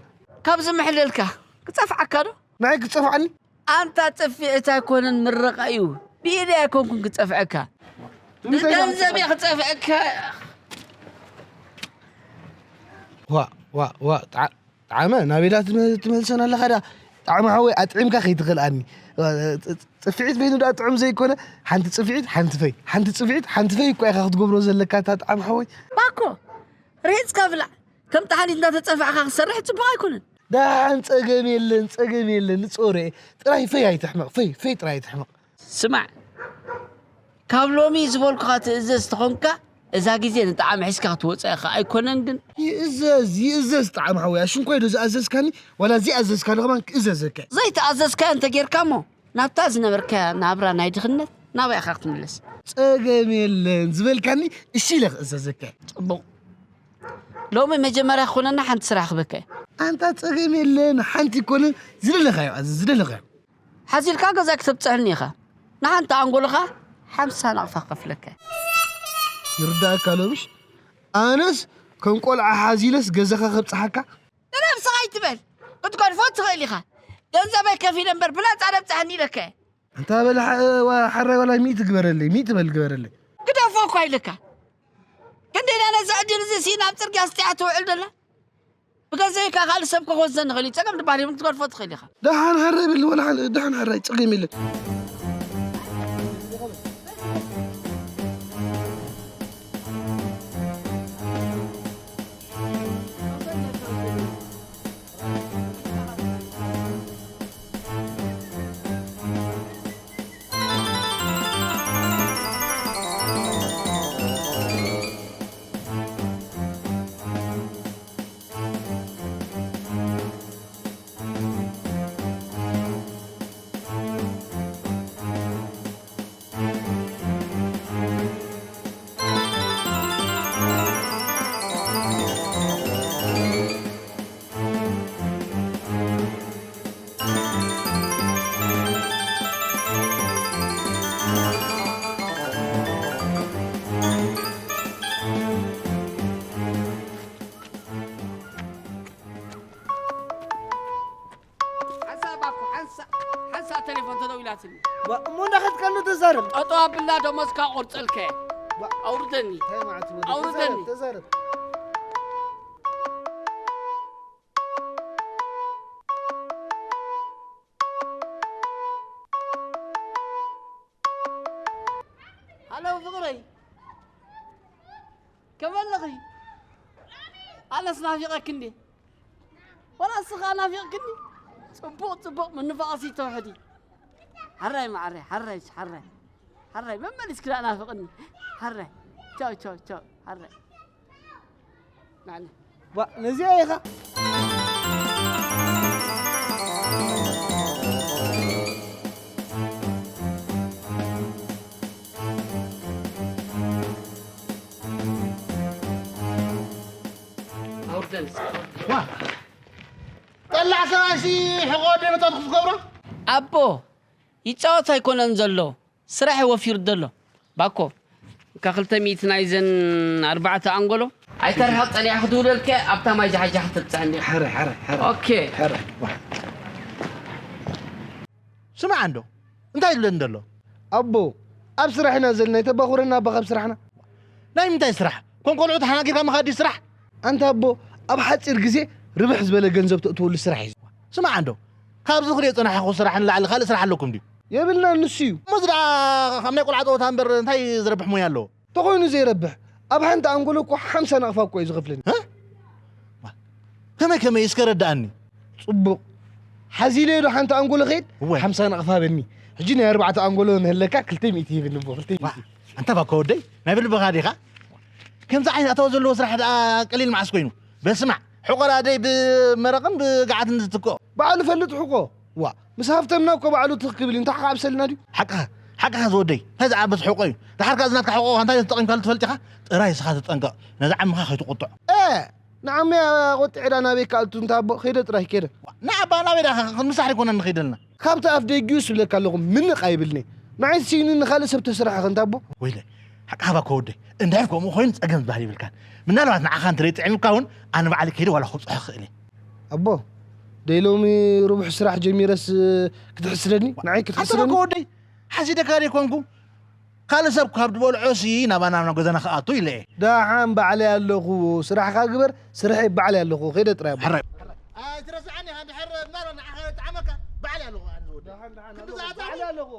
ካብ ዝምሕለልካ ክጸፍዓካ ዶ? ንዓይ ክጸፍዓኒ? ኣንታ ጽፍዒት ኣይኮነን ምረቓ እዩ። ብኢደይ ኣይኮንኩን ክጸፍዐካ። ንምንታይ ብገንዘብ እየ ክጸፍዐካ። ዋ፣ ዋ፣ ዋ፣ ጣ-፣ ጣዕመ፣ ናበይ ደኣ ትመ-፣ ትመልሰና ኣለኻ ደኣ? ጣዕመ ሓወይ፣ ኣጥዒምካ ከይትኽልኣኒ። ጽ-፣ ጽ-፣ ጽፍዒት በይኑ ደኣ ጥዑም ዘይኮነ፣ ሓንቲ ጽፍዒት፣ ሓንቲ ፈይ፣ ሓንቲ ጽፍዒት፣ ሓንቲ ፈይ እኮ ኢኻ ክትገብሮ ዘለካ፣ እታ ጣዕመ ሓወይ። ባኮ፣ ርሂጽካ ብላዕ። ከም ጠሓኒት እንዳተጸፋዕካ ክትሰርሕ ጽቡቕ ኣይኮነን። ደሓን ጸገም የለን፣ ጸገም የለን፣ ንጾረ እየ። ጥራይ ፈይ ኣይትሕመቕ፣ ፈይ፣ ፈይ ጥራይ ኣይትሕመቕ። ስማዕ፣ ካብ ሎሚ ዝበልኩኻ ትእዘዝ ተኾንካ፣ እዛ ግዜ ንጣዕሚ ሒዝካ ክትወጽኣ ኢኻ። ኣይኮነን ግን? ይእዘዝ፣ ይእዘዝ ጣዕሚ ሓወይ። ኣሽንኳይ ዶ ዝኣዘዝካኒ? ዋላ ዘይኣዘዝካኒ ከማን ክእዘዘካ እየ። ዘይተኣዘዝካዮ እንተ ጌርካ እሞ፣ ናብታ ዝነበርካያ ናብራ ናይ ድኽነት ናባይ ኢኻ ክትምለስ። ጸገም የለን ዝበልካኒ፣ እሺ ኢለ ክእዘዘካ እየ። ጽቡቕ። ሎሚ መጀመርያ ክኾነና ሓንቲ ስራሕ ክበካ እየ። ኣንታ ጸገም የለን፣ ሓንቲ ኣይኮነን፣ ዝደለኻዮ ኣዝዝ፣ ዝደለኻዮ። ሓዚልካ ገዛ ክተብጽሐኒ ኢኻ። ንሓንቲ ኣንጎልኻ ሓምሳ ናቕፋ ክኸፍለካ እየ። ይርዳእካ ሎምሽ? ኣነስ ከም ቆልዓ ሓዚለስ ገዛኻ ከብጽሓካ? ንነብስኻ ኣይትበል። ክትገድፎ ትኽእል ኢኻ። ገንዘበይ ከፊለ እምበር ብናጻ ነብጽሐኒ ኢለካ እየ። እንታ በለ ሓ-፣ ዋ-፣ ሓራይ ዋላ ሚእቲ ግበረለይ፣ ሚእቲ በል ግበረለይ። ግደፎ እኳ ኢለካ። ክንደይ ኢላ ነዚ ዕድል እዚ ሲኢና ኣብ ጽርግያ ስጢሓ ትውዕል ዘላ? ብገዛይ ከኣ ካልእ ሰብ ክወስደኒ ይኽእል እዩ። ጸገም ድበሃል የብሉን፣ ክትገድፎ ትኽእል ኢኻ። ደሓን ሃረ ብል፣ ወላ ሓለ-፣ ደሓን ሃረ፣ ጸገም የለን። ሓንሳእ ባኮ፣ ሓንሳእ፣ ሓንሳእ ቴሌፎን ተደዊላትኒ። ዋ፣ እሞ እንዳኸድካሉ ተዛረብ። ጠጠው ኣብላ ደሞዝካ ቆርጸልከ። ዋ። ኣውርደኒ። እንታይ ማለት ነው? ኣውርደኒ። ተዛረብ፣ ተዛረብ። ሃሎ ፍቕረይ፣ ከመይ ኣለኺ? ኣነስ ናፊቐኪ እንዴ? ወላ እስኻ ናፊቕክኒ? ጽቡቕ፣ ጽቡቕ፣ ምንፋቕሲ ተውሕዲ። ሓራይ መዓረይ፣ ሓራይ፣ ሓራይ፣ ሓራይ፣ መመሊስኪ ደኣ ናፍቕኒ። ሓራይ፣ ቻው፣ ቻው፣ ቻው፣ ሓራይ። ናኒ። ዋ፣ ነዚኣ ኢኻ። ኣውርደን እስኪ። ዋ፣ ጠላዕ ሰብኣይሲ ሕቖ ወደይ መጻወቲ ክትገብሮ? ኣቦ፣ ይጻወት ኣይኮነን ዘሎ፣ ስራሕ እዩ ወፊሩ ዘሎ። ባኮ፣ እንካ ክልተ ሚእቲ ናይዘን ኣርባዕተ ኣንጎሎ። ኣይተርሃቕ ጸኒሓ ክድውለልከ ኣብታ ማይ ጃሕጃሕ ትብጽሐኒ። ሕረ፣ ሕረ፣ ሕረ። ኦኬ። ሕረ፣ ዋ። ስማዕ እንዶ፣ እንታይ ይብለኒ ዘሎ? ኣቦ፣ ኣብ ስራሕ ኢና ዘለና፣ ኣይተባኹረና ኣባ ካብ ስራሕና። ናይ ምንታይ ስራሕ? ኮም ቆልዑ ተሓናጊርካ ምኻድ ድዩ ስራሕ? ኣንታ ኣቦ፣ ኣብ ሓጺር ግዜ ርብሕ ዝበለ ገንዘብ ተእትወሉ ስራሕ እዩ። ስማዕ እንዶ፣ ካብዚ ክሪኦ ዝጸናሕኩ ስራሕ ንላዕሊ ካልእ ስራሕ ኣለኩም ድዩ? የብልናን፣ ንሱ እዩ። እሞ እዚ ደኣ ካብ ናይ ቆልዓ ጸወታ እምበር እንታይ ዝረብሕ ሞያ ኣለዎ? ተኾይኑ ዘይረብሕ፣ ኣብ ሓንቲ ኣንጎሎ እኮ ሓምሳ ናቕፋ እኮ እዩ ዝኸፍለኒ። እ? ከመይ ከመይ እስከ ረድኣኒ። ጽቡቕ። ሓዚለዮ ዶ ሓንቲ ኣንጎሎ ከይድ? እወ። ሓምሳ ናቕፋ በኒ። ሕጂ ናይ ኣርባዕተ ኣንጎሎ ንህለካ ክልተ ሚእቲ ሂብኒ እሞ፣ ክልተ ሚእቲ። ዋ፣ ኣንታ ባኮ ወደይ፣ ናይ ብልብኻ ዲኻ? ከምዚ ዓይነት ኣታዊ ዘለዎ ስራሕ ደኣ ቀሊል መዓስ ኮይኑ? በስማዕ፣ ሕቆ ደኣ ደይ ብመረቕን ብገዓትን ዝትክኦ። ባዕሉ ፈልጥ ሕቆ። ዋ፣ ምስ ሃፍተምና እኮ ባዕሉ ትኽ ክብል እዩ። እንታይ ክዓብሰልና ድዩ? ሓቅኻ፣ ሓቅኻ ዝወደይ። እንታይ ዝዓብስ ሕቆ እዩ? ደሓር ከኣ እዚ ናትካ ሕቆ እንታይ ተጠቒምካሉ ትፈልጥ ኢኻ? ጥራይ እስኻ ተጠንቀቕ። ነዚ ዓምኻ ከይትቁጥዖ። እ፣ ንዓመይ ኣቆጢዐ ዳ ናበይ ክኣቱ እንታ ኣቦ፣ ከይደ ጥራይ ከይደ። ንዓባ ናበይ ዳ ክንምሳሕ ኣይኮነን ንኸይደልና። ካብቲ ኣፍ ደጊኡ ስብለካ ኣለኹ፣ ምንቕ ኣይብልኒ። ንዓይ ስኢኑኒ ካልእ ሰብ ተስርሐ ክንታ ኣቦ። ወይለ፣ ሓቅኻ ባኮ ወደይ። እንድሕር ከምኡ ኮይኑ ጸገም ዝበሃል የብልካን። ምናልባት ንዓኻ እንተ ደይጥዕምካ እውን ኣነ ባዕለይ ከይደ ዋላ ከብጽሖ ክኽእል እየ። ኣቦ፣ ደይ ሎሚ ርቡሕ ስራሕ ጀሚረስ ክትሕስደኒ? ንዓይ ኣንተ ክትሕስደኒ? ባኮ ወደይ፣ ሓሲደካ ደይኮንኩ። ካልእ ሰብ ካብ ዝበልዖ ሲ ናባና ናብ ገዛና ክኣቱ ኢለ እየ። ደሓን ባዕለይ ኣለኹ፣ ስራሕኻ ግበር፣ ስርሐይ ባዕለይ ኣለኹ፣ ከይደ ጥራይ ኣቦ። ሕራይ። ኣይትረስዓኒ ኢኻ፣ እንድሕር ምናልባት ንዓኻ ጠዓመካ፣ ባዕለይ ኣለኹ ኣነ ዝወደይ። ደሓን፣ ደሓን፣ ክንዲ ኣለኹ፣ ዝኣታዊ። ባዕለይ ኣለኹ።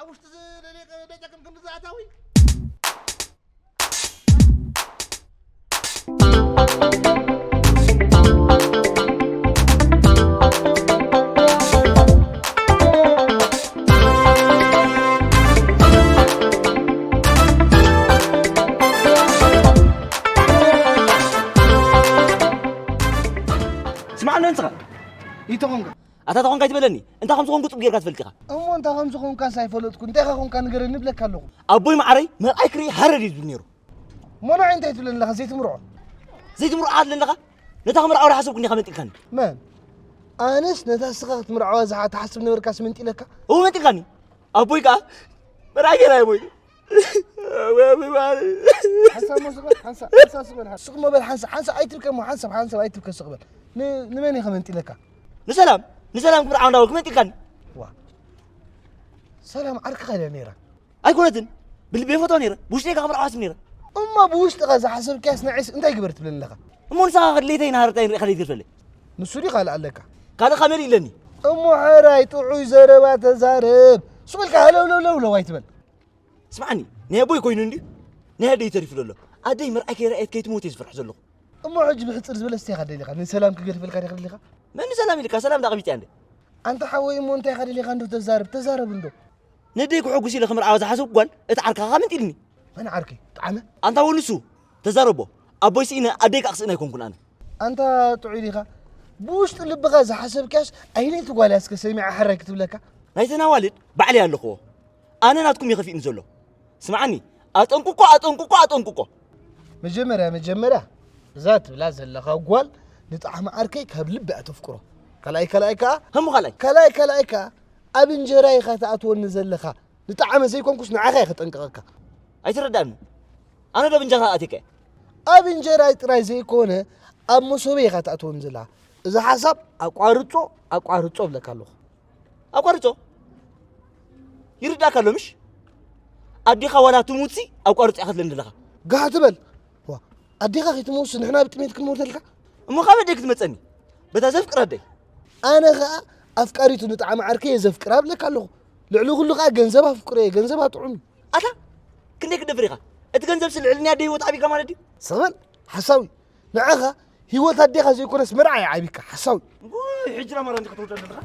ኣብ ውሽጢ ዝደለየ ደጨቅም ክንዲ ዝኣታዊ። ስማዕ ኣሎ ንስኻ። ይተኾንካ። ኣታ ተኾንካ ኣይትበለኒ። እንታይ ከም ዝኾንኩ ጽቡቕ ጌርካ ትፈልጥ ኢኻ። እሞ እንታይ ከም ዝኾንካስ ኣይፈለጥኩ። እንታይ ኢኻ ኾንካ ንገረኒ እብለካ ኣለኹ። ኣቦይ መዓረይ መርዓይ ክርኢ ሃረር እዩ ዝብል ነይሩ። እሞ ንዓይ እንታይ ትብለኒ ኣለኻ? ዘይትምርዖ። ዘይትምርዖ ኣለኻ? ነታ ክምርዓው ዶ ሓሰብኩ እንዲኻ መንጢልካኒ? መን? ኣነስ ነታ እስኻ ክትምርዓዋ ዝሓ-፣ ትሓስብ ነበርካስ መንጢለካ? እው መንጢልካኒ። ኣቦይ ከኣ መርዓይ ገይራ ኣቦይ። ወይ ኣቦይ መዓረይ። ሓንሳብ እሞ ስቕ በል፣ ሓንሳብ፣ ሓንሳብ ስቕ በል፣ ሓንሳብ። ስቕ እሞ በል፣ ሓንሳብ፣ ሓንሳብ ኣይትብከ እሞ፣ ሓንሳብ፣ ሓንሳብ ኣይትብከ፣ ስቕ በል። ን-፣ ንመን ኢኻ መንጢለካ? ንሰላም፣ ንሰላም ክምርዓው እንዳበልኩ መንጢልካኒ። ዋ። ሰላም ዓርክኻ ድያ ነይራ? ኣይኮነትን። ብልበይ ፈትዋ ነይረ። ብውሽጠይ ከኣ ክምርዓዋ ኣስብ ነይረ። እሞ ብውሽጥኻ ዝሓሰብካያስ ንዓይስ እንታይ ግበር ትብለኒ ኣለኻ? እሞ ንስኻ ከድለይተይ ናሃረታይ ንሪእኻ ደይትርፈለይ? ንሱ ድዩ ካልእ ኣለካ? ካልእ ካመል ኢለኒ። እሞ ሕራይ ጥዑይ ዘረባ ተዛረብ። ስቕ ኢልካ ሃለውለውለውለው ኣይትበል። ስምዓኒ፣ ናይ ኣቦይ ኮይኑ እንድዩ ናይ ኣደይ ተሪፉ ዘሎ። ኣደይ ምርኣይ ከይረኣየት ከይትሞት እየ ዝፈርሕ ዘለኹ። እሞ ሕጂ ብሕጽር ዝበለ ስቴኻ ደሊኻ ንሰላም ክገድፈልካ ዲኻ ደሊኻ? መን ሰላም ኢልካ? ሰላም ዳቐቢጥ እያ እንደ። ኣንታ ሓወይ እሞ እንታይ ኢኻ ደሊኻ እንዶ ተዛርብ ተዛረብ እንዶ። ነደይ ክሕጉስ ኢለ ክምርዓዋ ዝሓሰብኩ ጓል እታ ዓርካኻ መን ጥልኒ? መን ዓርከይ? ጣዕመ? ኣንታ ወንሱ ተዛረቦ። ኣቦይ ስኢነ ኣደይ ከኣ ክስእን ኣይኮንኩን ኣነ። ኣንታ ጥዑይ ዲኻ? ብውሽጢ ልብኻ ዝሓሰብካያስ ኣይነይቲ ጓል እያ እስከ ሰሚዓ ሕራይ ክትብለካ? ናይተን ኣዋልድ ባዕለይ ኣለኽዎ። ኣነ ናትኩም እዩ ከፊእኒ ዘሎ። ስምዓኒ፣ ኣጠንቅቆ ኣጠንቅቆ ኣጠንቅቆ። መጀመርያ መጀመርያ እዛ ትብላ ዘለኻ ጓል ንጣዕሚ ዓርከይ ካብ ልቢ እያ ተፍቅሮ። ካልኣይ ካልኣይ ከኣ ህሙ ካልኣይ። ካልኣይ ካልኣይ ከኣ ኣብ እንጀራ ኢኻ ትኣትወኒ ዘለኻ። ንጣዕመ ዘይኮንኩስ ንዓኻ እየ ከጠንቅቐካ። ኣይትረዳእኒ። ኣነ ዶ ብእንጀራ ኣትየካ እየ? ኣብ እንጀራይ ጥራይ ዘይኮነ ኣብ መሶበይ ኢኻ ትኣትወኒ ዘለኻ። እዚ ሓሳብ ኣቋርጾ ኣቋርጾ እብለካ ኣለኹ። ኣቋርጾ ይርዳእካ ኣሎ ምሽ? ኣዴኻ ዋላ ትሙትሲ ኣቋርጾ ኢኻ ትብለኒ ዘለኻ። ጋህ ትበል። ዋ ኣዴኻ ከይትመውትሲ ንሕና ብጥሜት ክንመውተልካ? እሞ ካብ ኣደይ ክትመጸኒ በታ ዘፍቅራ ኣደይ። ኣነ ኸኣ ኣፍቃሪቱ ንጣዕሚ ዓርከይ እየ ዘፍቅራ እብለካ ኣለኹ። ልዕሊ ኩሉ ኸኣ ገንዘብ ኣፍቅሮ እየ። ገንዘብ ኣጥዑም እዩ። ኣታ ክንደይ ክትደፍር ኢኻ? እቲ ገንዘብሲ ልዕሊ ናይ ኣደይ ህይወት ዓቢካ ማለት ድዩ? ስቕ በል ሓሳዊ። ንዓኻ ህይወት ኣዴኻ ዘይኮነስ መርዓ እዩ ዓቢካ ሓሳዊ። ውይ ሕጂ ዳ ማራ እንዲኻ ትወርዳ ዘለኻ።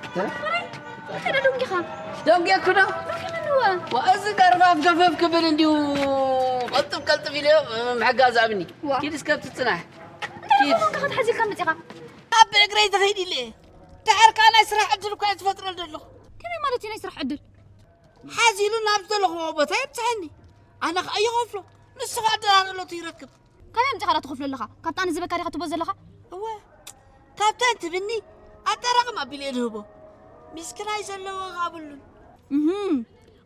እንታይ ደንጊኻ? ደንጊየኩ ዶ? ዋ እዚ ገርባብ ገፈፍ ክብል እንዲሁ ቀልጥፍ ቀልጥፍ ኢለዮ ምሕጋዝ ኣብኒ። ኪድ እስከ ብትጽናሕ። እንታይ ኪድ። ደንጊኻ ክትሓዚ ኢልካ መጺኻ? ኣብ ብእግረይ ዝኸይድ ኢለ እየ። ድሓር ከኣ ናይ ስራሕ ዕድል እኳ እየ ዝፈጥረሉ ዘለኹ። ከመይ ማለት እዩ ናይ ስራሕ ዕድል? ሓዚሉ ናብ ዝደለኽዎ ቦታ የብጽሐኒ። ኣነ ከኣ ይኸፍሎ። ንሱ ከኣ ኣደራርለቱ ይረክብ። ካበይ ኣምጺኻ ዳ ትኸፍሎ ኣለኻ? ካብታ ኣነ ዝህበካ ዲኻ ትህቦ ዘለኻ? እወ፣ ካብታ እንትብኒ ኣጠራቕም ኣቢለ እየ ዝህቦ። ሚስክናይ ዘለዎ ከኣ ብሉን። እህም፣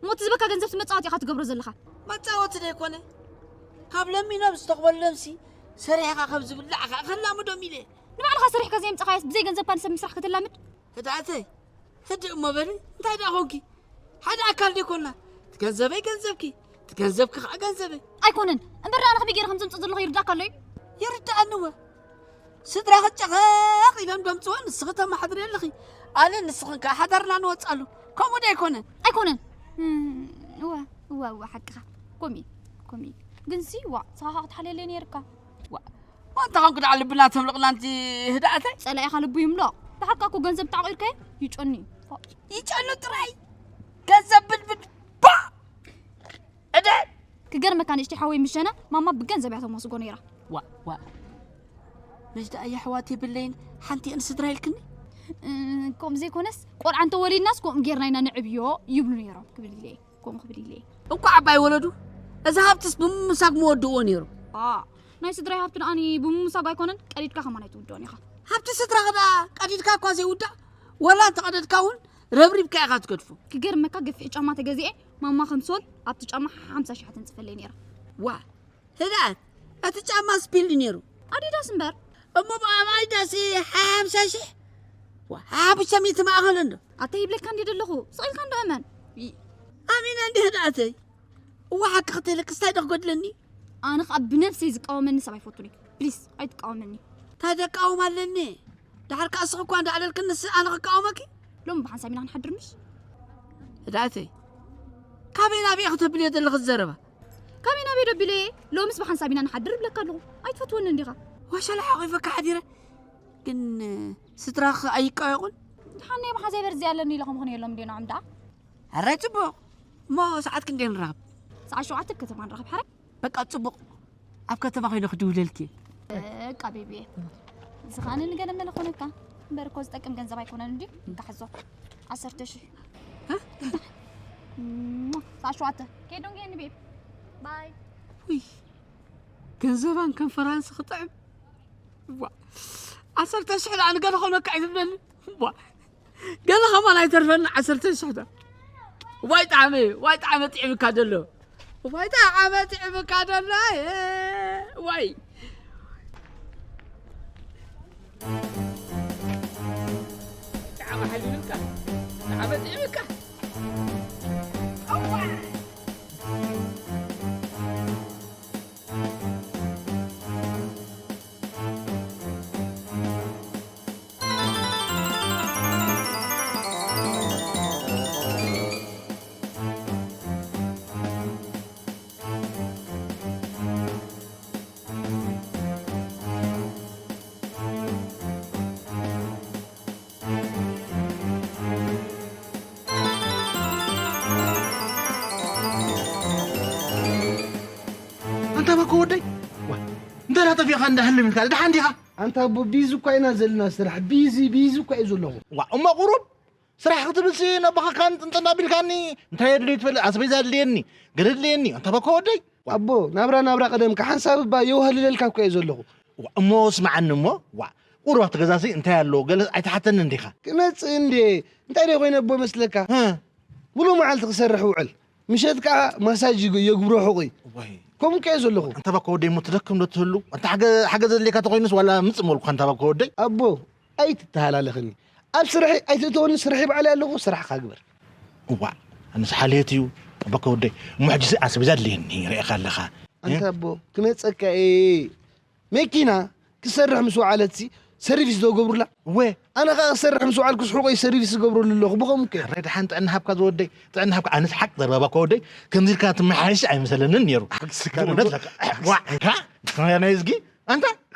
እሞ እቲ ዝህበካ ገንዘብ እቲ መጻወቲ ኢኻ ትገብሮ ዘለኻ። መጻወቲ ዶ ኣይኮነ? ካብ ለሚኖም ዝተቕበሎምሲ ሰሪሕኻ ከም ዝብላዕ ከኣ ከላምዶም ኢለ እየ። ንባዕልኻ ሰሪሕካ ዘየምጻኻዮስ ብዘይ ገንዘብካ ንሰብ ምስራሕ ከተላምድ? ህድኣተይ፣ ህድእ እሞ በሊ፣ እንታይ ደኣ ኾንኪ? ሓደ ኣካል ዶ ኣይኮና? እቲ ገንዘበይ ገንዘብኪ፣ እቲ ገንዘብኪ ኸዓ ገንዘበይ። ኣይኮነን። እምበር ኣነ ከመይ ገይረ ከም ዘምጽእ ዘለኹ ይርድኣካ ኣሎ እዩ? ይርድኣኒ እወ። ስድራኺ ጨቐቕ ኢሎም ደምጽዎ፣ ንስኺ ተመሓድሪ ኣለኺ። ኣነ ንስኽን ከኣ ሓዳርና ንወጽኣሉ። ከምኡ ዶ ኣይኮነን? ኣይኮነን። እም፣ እወ፣ እወ፣ እወ፣ ሓቅኻ። ከምኡ እዩ፣ ከምኡ እዩ። ግንሲ፣ ዋእ፣ ንስኻ ኸኣ ክትሓልየለይ ነይርካ። ዋእ። ዋንታ ኾንኩ ደኣ ልብና ተምልቕና ኣንቲ ህድኣተይ። ጸላኢኻ ልቡ ይምሎቕ። ደሓርካ እኮ ገንዘብ ተዓቒርካዮ ይጨኑ እዩ። ይጨኑ ጥራይ። ገንዘብ ብድብድ ባ! ዕደ! ክገርመካ ንእሽተይ ሓወይ ምስ ሸነ ማማ ብገንዘብ እያ ተመስጎ ነይራ። ዋ ዋ። መጅዳ እያ ኣሕዋት የብለይን ሓንቲ እየን ስድራ ኢልክኒ? እ፣ ከምኡ ዘይኮነስ ቆልዓ እንተወሊድናስ ከምኡ ጌርና ኢና ነዕብዮ ይብሉ ነይሮም ክብል ኢለ እየ። ከምኡ ክብል ኢለ እየ። እንኳዕ ኣባይ ወለዱ። እዚ ሃብትስ ብምምሳግ ምወድእዎ ነይሩ። ዋ፣ ናይ ስድራይ ሃብቲ ደኣኒ ብምምሳግ ኣይኮነን፣ ቀዲድካ ከማን ኣይትውድኦን ኢኻ። ሃብቲ ስድራኻ ደኣ ቀዲድካ እኳ ዘይውዳእ፣ ወላ እንተቐደድካ እውን ረብሪብካ ኢኻ ትገድፎ። ክገርመካ ገፊሕ ጫማ ተገዚኤ፣ ማማ ከም ሶል ኣብቲ ጫማ ሓምሳ ሽሕ ተንጽፈለይ ነይራ። ዋ፣ ህድኣት፣ እቲ ጫማ ስፒልድ ነይሩ። ኣዲዳስ እምበር። እሞ ብኣብ ኣዲዳስ ሓምሳ ሽሕ? ዋ፣ ሓሙሽተ ሚእቲ ማእኸል እንዶ። ኣተ ይብለካ እንዲ ዘለኹ፣ ስቕ ኢልካ እንዶ እመን። ይ- ኣሚነ እንዲ ህድኣተይ። እዋ ሓቂ ክተይለክስ እንታይ ዶ ክጎድለኒ? ኣነ ኸኣ ብነብሰይ ዝቃወመኒ ሰብ ኣይፈቱን እየ። ፕሊስ፣ ኣይትቃወመኒ። እንታይ ደቃወም ኣለኒ? ደሓር ከኣ እስኺ እኳ እንዳዕለልክንስ ኣነ ክቃወመኪ? ሎሚ ብሓንሳብ ኢና ክንሓድር ምሽ? ህድኣተይ፣ ካበይ ናበይ ኢኺ ተብልዮ ዘለኺ ዘረባ? ካበይ ናበይ ዶ ቢለየ? ሎምስ ብሓንሳብ ኢና ንሓድር እብለካ ኣለኹ። ኣይትፈትወንን ዲኻ? ወሸላ ሓቒፈካ ሓዲረ። ግን ስድራኺ ኣይቃየቑን? ድሓን ናይ መሓዛይ በርዚ ኣለኒ ኢለ ከምኾነ የሎም እንዴ ንዖም ደኣ? ኣራይ ጽቡቕ። እሞ ሰዓት ክንደይ ንራኸብ? ሰዓት ሸውዓተ ኣብ ከተማ ንራኸብ ሓራይ። በቃ ጽቡቕ። ኣብ ከተማ ኮይነ ክድውለልኪ። በቃ ቤቢየ። እዚ ኸኣ ንገለ መለ ኮነካ። እምበር እኮ ዝጠቅም ገንዘብ ኣይኮነን እንዲ። እንካ ሕዞ። ዓሰርተ ሽሕ። እ? ሰዓት ሸውዓተ። ከይዶም ገኒ ቤብ። ባይ። ውይ። ገንዘባን ከንፈራንስ ክጥዕም። ዋ። ዓሰርተ ሽሕ ደኣ ንገለ ኮነካ ኣይትብለኒ። ዋ። ገለ ከማን ኣይተርፈኒ ዓሰርተ ሽሕ ደኣ። ዋይ ጣዕመ፣ ዋይ ጣዕመ ጥዕምካ ደሎ። ዋይ ጣዕመ ጥዕምካ ደሎ። እ፣ ዋይ። ጣዕመ ሓሊሉካ። ጣዕመ ጥዕምካ። ኣንታ ባኮ ወደይ፣ ዋ፣ እንተ ናጠፊእኻ እንዳህልም ኢልካ፣ ደሓን ዲኻ? ኣንታ ኣቦ፣ ቢዚ እኳ ኢና ዘለና ስራሕ፣ ቢዚ፣ ቢዚ እኳ እዩ ዘለኹ። ዋ፣ እሞ ቁሩብ ስራሕ ክትብልሲ ነባኻካን ጥንጥን ኣቢልካኒ፣ እንታይ የድልዩ ትፈልጥ? ኣስቤዛ ኣድልየኒ፣ ገለ ኣድልየኒ፣ ኣንታ ባኮ ወደይ። ኣቦ፣ ናብራ፣ ናብራ ቀደምካ፣ ሓንሳብ እባ የውሃልለልካ እኳ እየ ዘለኹ። ዋ፣ እሞ ስምዓኒ እሞ፣ ዋ፣ ቁሩብ ኣብቲ ገዛሲ እንታይ ኣሎ? ገለ ኣይትሓተኒ እንዲኻ? ክመጽእ እንዴ? እንታይ ደይ ኮይነ ኣቦ መስለካ? እ። ሙሉእ መዓልቲ ክሰርሕ ውዕል። ምሸት ከኣ ማሳጅ ይግ-፣ የጉብሮ ሕቑይ። ወይ። ከምኡ ከ እየ ዘለኹ። ኣንታ ባኮ ወደይ እሞ ትደክም ዶ ትህሉ? ኣንታ ሓገ-፣ ሓገዝ ዘድልየካ ተኾይኑስ ዋላ ምጽእ ምበልኩኻ ኣንታ ባኮ ወደይ። ኣቦ፣ ኣይትተሃላለኸኒ። ኣብ ስርሐይ ኣይትእተወኒ፣ ስርሐይ ባዕለይ ኣለኹ፣ ስራሕኻ ግበር። እዋእ፣ ኣነስ ሓልየት እዩ፣ ኣባካ ወደይ። እሞ ሕጂሲ ኣስቤዛ ኣድልየኒ፣ ርኤኻ ኣለኻ። ኣንታ እ? ኣቦ፣ ክመጸካ እየ። መኪና ክሰርሕ ምስ ወዓለትሲ ሰርቪስ ዶ ገብሩላ? እወ። ኣነ ኸኣ ክሰርሕ ምስ ወዓልኩስ ሕቆይ ሰርቪስ ዝገብረሉ ኣለኹ፣ ብኸምኡ ከ? ሕራይ ደሓን ጥዕና ሃብካ ዝወደይ፣ ጥዕና ሃብካ። ኣነስ ሓቂ ዘረባ እኳ ወደይ፣ ከምዚ ኢልካ ትመሓየሽ ኣይመሰለንን ነይሩ። ሓቅስካ ብእውነት ንጎ-፣ ለካ። ሓቅስ-፣ ዋ፣ እንካ፣ ናይ ዝጊ፣ ኣንታ፣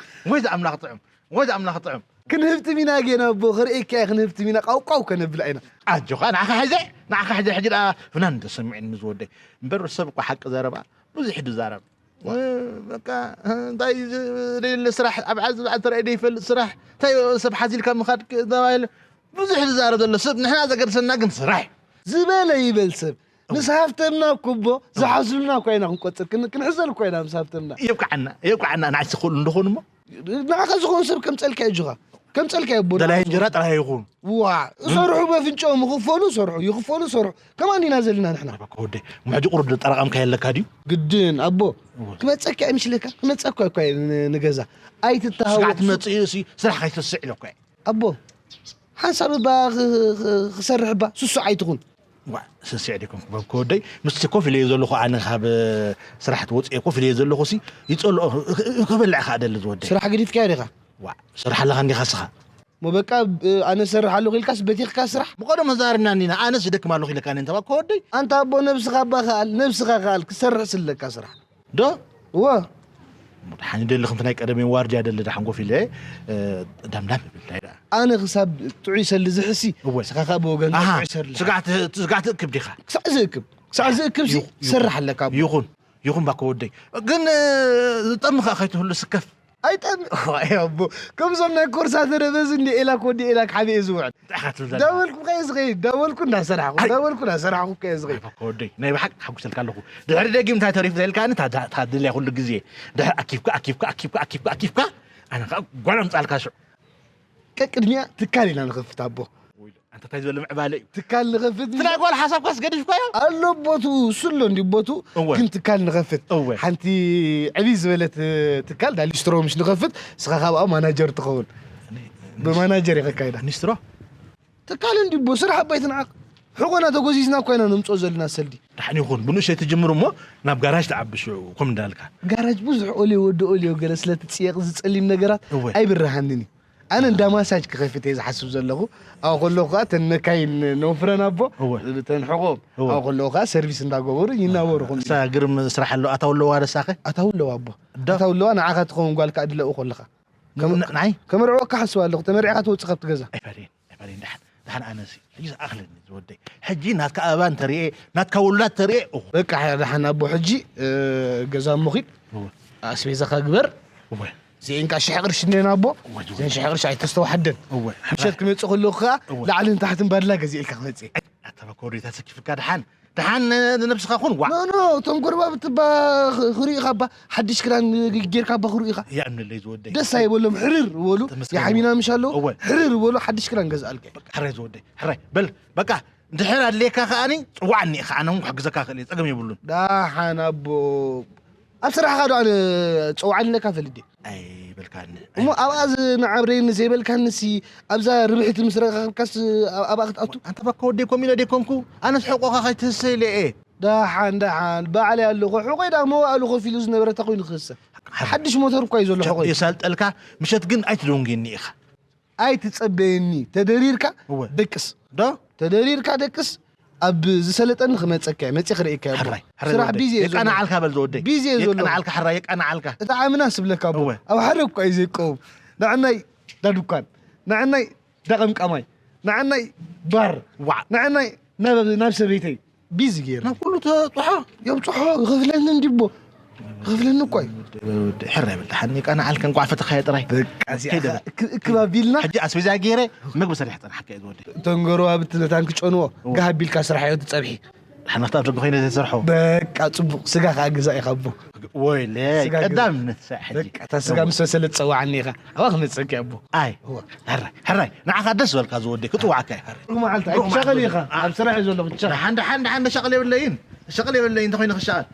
ወይ ዝኣምላኽ ጥዑም፣ ወይ ዝኣምላኽ ጥዑም። ክንህብትም ኢና ጌና ኣቦ፣ ክርእየካ እየ፣ ክንህብትም ኢና፣ ቃውቃው ከነብል ኢና። ኣጆኻ፣ ንዓኻ ሕዘ፣ ንዓኻ ሕዘ፣ ሕጂ ደኣ ፍናን ተሰሚዑኒ ዝወደይ። እምበር ሰብ እኮ ሓቂ ዘረባ ብዙሕ ድዛረብ። እ፣ በቃ፣ እንታይ ዝ-፣ ዘይለ ስራሕ፣ ኣብ ዓዲ፣ ኣብ ዓዲ ተራእዩ ዘይፈልጥ ስራሕ፣ እንታይ ሰብ ሓዚልካ ምኻድ ክ-፣ ተባሂሉ ብዙሕ ዝዛረብ ዘሎ ሰብ፣ ንሕና ዘገድሰና ግን ስራሕ እዩ። ዝበለ ይበል ሰብ። ምስ ሃብተምና እኮ እቦ፣ ዝሓዙልና እኮ ኢና ክንቆጽር፣ ክን-፣ ክንሕዘል እኮ ኢና ምስ ሃብተምና። የብቅዓና፣ የብቅዓና፣ ንዓይ ዝኽእሉ እንደኾኑ እሞ። ንዓኻ ዝኾኑ ሰብ ከምጸልካ እጁኻ። ከምጸልካ እቦ፣ ደላይ ንዓኻ እንጀራ ዝኾኑ። ጥራይ ይኹን። ዋ፣ እ? ሰርሑ በፍንጭኦም፣ ይኽፈሉ ሰርሑ፣ ይኽፈሉ ሰርሑ። ከማን ኢና ዘለና ንሕና። ኣባ ከወደይ፣ እሞ ሕጂ ቁሩብ ጠረቓምካ የለካ ድዩ? ግድን፣ ኣቦ። እወ። ክመጸካ እየ ምሽለካ፣ ክመጸካ እኮ እየ ን-፣ ንገዛ። ኣይትተሃወኽ። ስጋዕ ትመጽእ እዩ፣ እሲ ስራሕ ከይትስዕ ኢለካ እየ። ኣቦ፣ ሓንሳብ እባ ኽ-፣ ኽ-፣ ክሰርሕ እባ ስሱዕ ኣይትኹን። ዋእ፣ ስስዕ ደይኮንኩ በብከ ወደይ፣ ምስቲ ኮፍ ኢለ እየ ዘለኹ፣ ኣነ ካብ ስራሕ ወፂኤ ኮፍ ኢለ እየ ዘለኹ፣ ሲ ይፀልኦ፣ ክ-፣ ክ-፣ ክበልዕ ከኣ ደሊ ዝወደይ። ስራሕ ገዲፍካዮ ዲኻ? ዋእ፣ ስራሕ ኣለኻ እንዲኻ ስኻ። እሞ በቃ፣ ብ-፣ ኣነ እሰርሕ ኣለኹ ኢልካስ በቲኽካ ስራሕ? ብቐደም ተዛሪብና እኒና፣ ኣነስ ይደክም ኣለኹ ኢለካ እኔ እንተባከ ወደይ። ኣንታ ኣቦ፣ ነብስኻ እባ ከኣል፣ ነብስኻ ከኣል፣ ክትሰርሕ ስለካ ስራሕ። ዶ? እወ። ደሓን ይደሊ፣ ከምቲ ናይ ቀደመይ ዋርድያ ደሊ፣ ደሓን ኮፍ ኢለ፣ እ፣ ዳምዳም ይብል፣ ናይ ደኣ። ኣነ ክሳብ ጥዑይ ሰሊ ዝሕሲ፣ እወ። ንስኻ ከኣ ብወገንካ ኣሃ፣ ጥዑይ ሰሊ። ስጋዕ ት-፣ ስጋዕ ትእክብ ዲኻ? ክሳዕ ዝእክብ፣ ክሳዕ ዝእክብ ሲ ይኹ-፣ ይኹ-፣ ትሰርሕ ኣለካ ኣቦ። ይኹን፣ ይኹን ባኮ ወደይ። ግን፣ እ፣ ዝጠሚ ከኣ ከይትህሉ ስከፍ። ኣይጠሚ-፣ ዋይ ኣቦ፣ ከምዞም ናይ ኮርሳ ተረበዝ እንዲ ኤላክ ወዲ ኤላክ ሓቢኤ ዝውዕል። እንታይ ኢኻ ትብል ዘለኻ? ዳበልኩ ከየ ዝኸይድ፣ ዳበልኩ እንዳሰራሕኩ፣ ኣይ። ዳበልኩ እንዳሰራሕኩ ከየ ዝኸይድ። ኣይ፣ ባኮ ወደይ፣ ናይ ብሓቂ ሓጉሰልካ ኣለኹ። ድሕሪ ደጊም እንታይ ተሪፉ ተልካ፣ ኣነ እታ ዳ-፣ እታ ድልያ ኩሉ ግዜ። ድሕሪ ኣኪብካ፣ ኣኪብካ፣ ኣኪብካ፣ ኣኪብካ፣ ኣኪብካ፣ ኣነ ኸኣ ጓል ኣምጻልካ ሽዑ። ቀቅድሚያ ትካል ኢና ንኸፍት ኣቦ። ወይ፣ ኣንታ እንታይ ዝበለ ምዕባለ እዩ? ትካል ንኸፍት እቲ ናይ ጓል ሓሳብካስ ገዲፍካዮ? ኣሎ ቦትኡ፣ እሱ ኣሎ እንዲ ቦትኡ፣ እወ። ግን ትካል ንኸፍት። እወ። ሓንቲ ዕብይ ዝበለት ትካል፣ ዳ ሊስትሮ ምሽ ንኸፍት፣ ንስኻ ካብኣ ማናጀር ትኸውን። እኔ ብማናጀር እየ ከካይዳ። ሊስትሮ? ትካል እንዲ ቦ፣ ስራሕ ኣባይ ትንዓቕ። ሕቆና ተጎዚዝና እኳ ኢና ነምጽኦ ዘለና ሰልዲ። ደሓን ይኹን፣ ብንእሽተይ ትጅምር እሞ ናብ ጋራጅ ትዓቢ ሽዑ፣ ከም እንዳልካ። ጋራጅ ብዙሕ ኦልዮ፣ ወዲ ኦልዮ ገለ ስለ ትጽየቕ ዝጸሊም ነገራት እወ። ኣይብርሃንን እዩ። ኣነ እንዳ ማሳጅ ክኸፍት እየ ዝሓስብ ዘለኹ። ኣብኡ ከለኹ ከኣ እተን መካይን ነውፍረን ኣቦ፣ እወ። እተን ሕቖኦም። እወ። ኣብኡ ከለኹ ከኣ ሰርቪስ እንዳገበሩ ይናበሩ ኹም። እሳ ግርም ስራሕ ኣለዋ፣ ኣታዊ ኣለዋ ደሳኸ? ኣታዊ ኣለዋ ኣቦ። ዶ? ኣታዊ ኣለዋ፣ ንዓኻ ትኸውን ጓል ከኣ ድለኡ ከለኻ። ከም- ን- ንዓይ? ከመርዕወካ ሓስብ ኣለኹ። ተመርዕኻ ትወፅእ ካብቲ ገዛ። ኣይፋልን፣ ኣይፋልን፣ ደሓን፣ ደሓን ኣነሲ። ሕጂ ዝኣኽለኒ ዝወደይ። ሕጂ ናትካ ኣበባ እንተርእየ፣ ናትካ ውሉዳት ተርእየ፣ እኹ። በቃ፣ ደሓን ኣቦ፣ ሕጂ፣ እ፣ ገዛ እሞ ኺድ። እወ። ኣስቤዛኻ ግበር። እወ። እዚኤን ከኣ ሽሕ ቅርሺ እኒኤን ኣቦ። እወ፣ እወ። እዘን ሽሕ ቅርሺ ኣይተስተውሓደን። እወ። ምሸት ክመጽእ ከለኹ ከኣ እወ። ላዕልን ታሕትን ባድላ ገዚኤልካ ክመጽእ እየ። ኣታ ባኮ ወደይ ተሰኪፍካ ደሓን። ደሓን ንነብስኻ ኩን፣ ዋዕ። ኖ፣ ኖ፣ እቶም ጎረባብቲ እባ ኽ-፣ ክርእዩኻ እባ፣ ሓድሽ ክዳን ጌርካ እባ ክርእዩኻ። የዕምለለይ ዝወደይ። ደስ ኣይበሎም፣ ሕርር በሉ። ተመስገን። የሓሚና ምሽ ኣለዉ፣ እወ። ሕርር በሉ፣ ሓድሽ ክዳን ገዝኣልካ። በቃ፣ ሕራይ ዝወደይ፣ ሕራይ። በል፣ በቃ፣ እንድሕር ኣድልየካ ከኣኒ፣ ጽዋዕኒ ኢኻ፣ ኣነ እውን ክሕግዘካ ክእል እየ፣ ጸገም የብሉን። ደሓን ኣቦ፣ ኣብ ስራሕኻ ዶ ኣነ ጽዋዕኒ ኢለካ ፈልጥ ድየ? ኣይበልካኒ። እሞ ኣብኣ ዝመዓብረየኒ ዘይበልካንሲ፣ ኣብዛ ርብሕቲ ምስ ረኸብካስ ኣብ-፣ ኣብኣ ክትኣቱ? ኣንታ ባኮ ወደይ፣ ከምኡ ኢለ ደይኮንኩ፣ ኣነስ ሕቆኻ ከይትህሰ ኢለ እየ። ደሓን፣ ደሓን፣ ባዕለይ ኣለኹ። ሕቆይ ደኣ መዋእሉ ከፊሉ ዝነበረ ተኾይኑ ክህሰ። ሓራይ። ሓድሽ ሞተር እኳ እዩ ዘሎ ሕቆይ። የሳልጠልካ፣ ምሸት ግን ኣይትደንጉየኒ ኢኻ። ኣይትጸበየኒ። ተደሪርካ እወ። ደቅስ። ዶ? ተደሪርካ ደቅስ። ኣብ ዝሰለጠኒ ክመጸካ እየ። መጺእ ክርእየካ እየ፣ ኣቦ። ሕራይ፣ ሕራይ ስራሕ ወደይ። ቢዚ እየ ዘለኹ። የቃንዓልካ በል ዝወደይ። ቢዚ እየ ዘለኹ። የቃንዓልካ፣ ሕራይ፣ የቃንዓልካ። እታ ዓምና ስብለካ፣ ኣቦ። እወ። ኣብ ሓደ እኳ እዩ ዘይቀውም። ንዓናይ ዳ ዱኳን። ንዓናይ ዳ ቀምቃማይ። ንዓናይ ባር። ዋዕ። ንዓናይ ናብ፣ ናብ ሰበይተይ። ቢዚ ገይሩ። ናብ ኩሉ ተብጽሖ? የብጽሖ፣ ይኸፍለኒ እንዲቦ። ይኸፍለኒ እኮ እዩ። ወዲ፣ ወዲ፣ ሕራይ በል፣ ደሓን የቃንዓልካ፣ እንቋዕ ፈተኻዮ ጥራይ። በቃ፣ እዚኣ ከይደ በል። እክ-፣ እክብ ኣቢልና። ሕጂ ኣስቤዛ ገይረ፣ ምግቢ ሰሪሐ ጸንሓካ እየ ዝወደይ። እቶም ጎረባብቲ ነታን ክጨንዎ፣ እወ። ጋህ ኣቢልካ ስራሕ እዮ ትጸብሒ። ደሓን፣ ናብቲ ኣብ ደገ ኮይነ ዘይሰርሖ። በቃ፣ ጽቡቕ፣ ስጋ ከኣ ገዛ ኢኻ፣ ኣቦ። ወይለ፣ ስጋ ገዛ። ቀዳምነት ሳዕ ሕጂ። በቃ፣ እታ ስጋ ምስ በሰለት ትጸውዓኒ ኢኻ። ኣብኣ ክመጸኪ፣ ኣቦ። ኣይ፣ እወ። ሕራይ፣ ሕራይ፣ ንዓኻ ደስ ዝበልካ ዝወደይ፣ ክጽውዓካ እየ። ርኡይ መዓልቲ፣ ርኡይ ኣይትሻቐል መዓልቲ። ኢኻ። ኣ- ኣብ ስራሕ እየ ዘለኹ፣ ትሻቐል። ደሓን፣ ደሓን፣ ደሓን፣ ሸቐል የብለይን። ሸቐል የብለይን፣ እንተኾይነ ክሻቐል።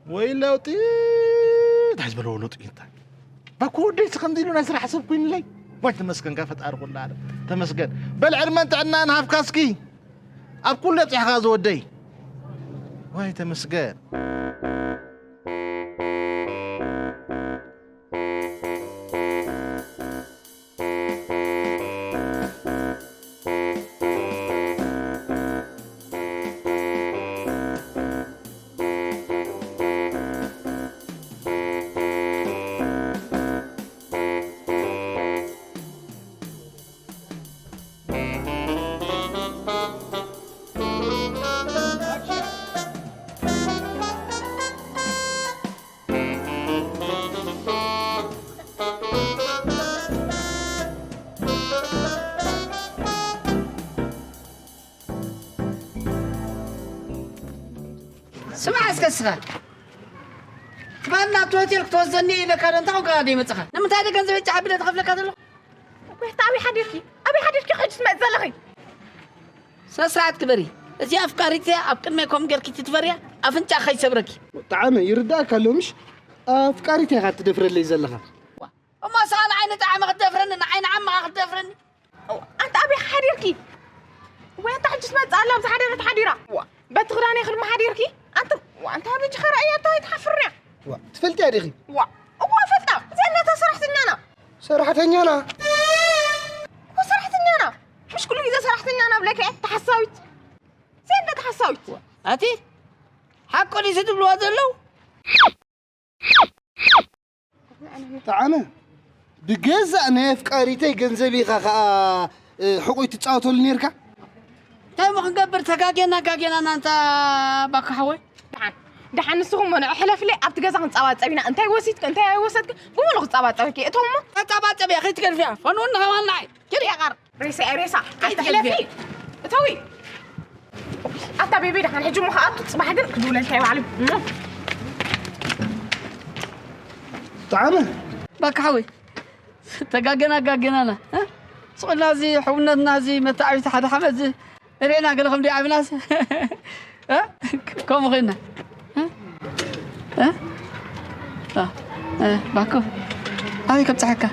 ወይ ለውጢ፣ እንታይ ዝበለዎ ለውጢ እንታይ? ባኮ ወደይ፣ ከምዚ ኢሉ ናይ ስራሕ ሰብ ኮይኑለይ። ወይ ተመስገን፣ ካብ ፈጣሪ ኩሉ ዓለም። ተመስገን። በል ዕድመን ጥዕናን ሃብካ እስኪ። ኣብ ኩሉ ኣብጺሕካ ዝወደይ። ወይ ተመስገን። ስማዕ እስከ እስኻ። ትማል ናብቲ ሆቴል ክትወስደኒ ኢለካ ዶ እንታይ ኮንካ ደይመጻኻ? ንምንታይ ዶ ገንዘበይ ጨዓቢለ ተኸፍለካ ዘለኹ? ወይ፣ ኣታ ኣበይ ሓዲርኪ? ኣበይ ሓዲርኪ ሕጂ ትመጺ ዘለኺ? ስነ ስርዓት ግበሪ። እዚ ኣፍቃሪተይ ኣብ ቅድመይ ከምኡ ጌርኪ ትትፈርያ፣ ኣፍንጫ ከይሰብረኪ። ጠዓመ፣ ይርዳእካ ኣሎ ምሽ? ኣፍቃሪተይ ኢኻ ትደፍረለይ ዘለኻ። እሞ ንስኻ ንዓይ ንጠዓመ ክትደፍረኒ፣ ንዓይ ንዓመኻ ክትደፍረኒ? እዋ፣ ኣንታ ኣበይ ሓዲርኪ? ወይ ኣንታ ሕጂ ትመጽእ ኣላ፣ ኣብዚ ሓደረት ሓዲራ። እዋ፣ በቲ ክዳነይ ክድሚ ሓዲርኪ? ኣንታ፣ እዋ፣ ኣንታ በጅኻ ረኣያ፣ ኣንታ ኣይትሓፍርያ። እዋ፣ ትፈልጥያ ዲኺ? እዋ፣ እዋ፣ እፈልጣ። እዚኣ እናታ ሰራሕተኛና። ሰራሕተኛና? እዋ፣ ሰራሕተኛና። ምሽ ኩሉ ግዜ ሰራሕተኛና ብለካ እያ፣ እታ ሓሳዊት። እዚኣ እናታ ሓሳዊት። እዋ፣ ኣቲ ሓቁ ድዩ ዝብልዋ ዘለዉ? ጠዓመ፣ ብገዛእ ናይ ኣፍቃሪተይ ገንዘብ ኢኻ ኸኣ፣ እ፣ ሕቑይ ትጻወተሉ ኔርካ? እንታይ እሞ ክንገብር፣ ተጋጌና፣ ጋጌና፣ ናንታ ባካ ሓወይ። ደሓን፣ ደሓን፣ ንስኹም እሞ ንዑ ሕለፍለይ፣ ኣብቲ ገዛ ክንጸባጸብ ኢና። እንታይ ወሲድክ፣ እንታይ ኣይወሰድክ፣ ብምሉ ክጸባጸበኪ። እቶም እሞ ተጸባጸብ እያ፣ ከይትገድፍያ። ፈንውን ንኸማን ንዓይ። ኪድ። ያቓር፣ ሬሳ፣ ሬሳ። ኣይትሕለፊ። ኣይትሕለፊ። እተዊ። ኣታ ቤቢ፣ ደሓን ሕጂ እሞ ክኣቱ፣ ጽባሕ ግን ክድውለልካ እዩ ባዕሉ። ጠዓመ። ባካ ሓወይ። ተጋገና፣ ጋገናና፣ እ? ስቕ ኢልና እዚ ሕውነትና፣ እዚ መተዓቢቲ ሓደ ሓመድ እዚ ርዕና ገለ ከም ደይዓብናስ፣ እ? ከምኡ ኮይና። እ? እ? እ? እ? ባኮ። ኣበይ ከብጽሓካ?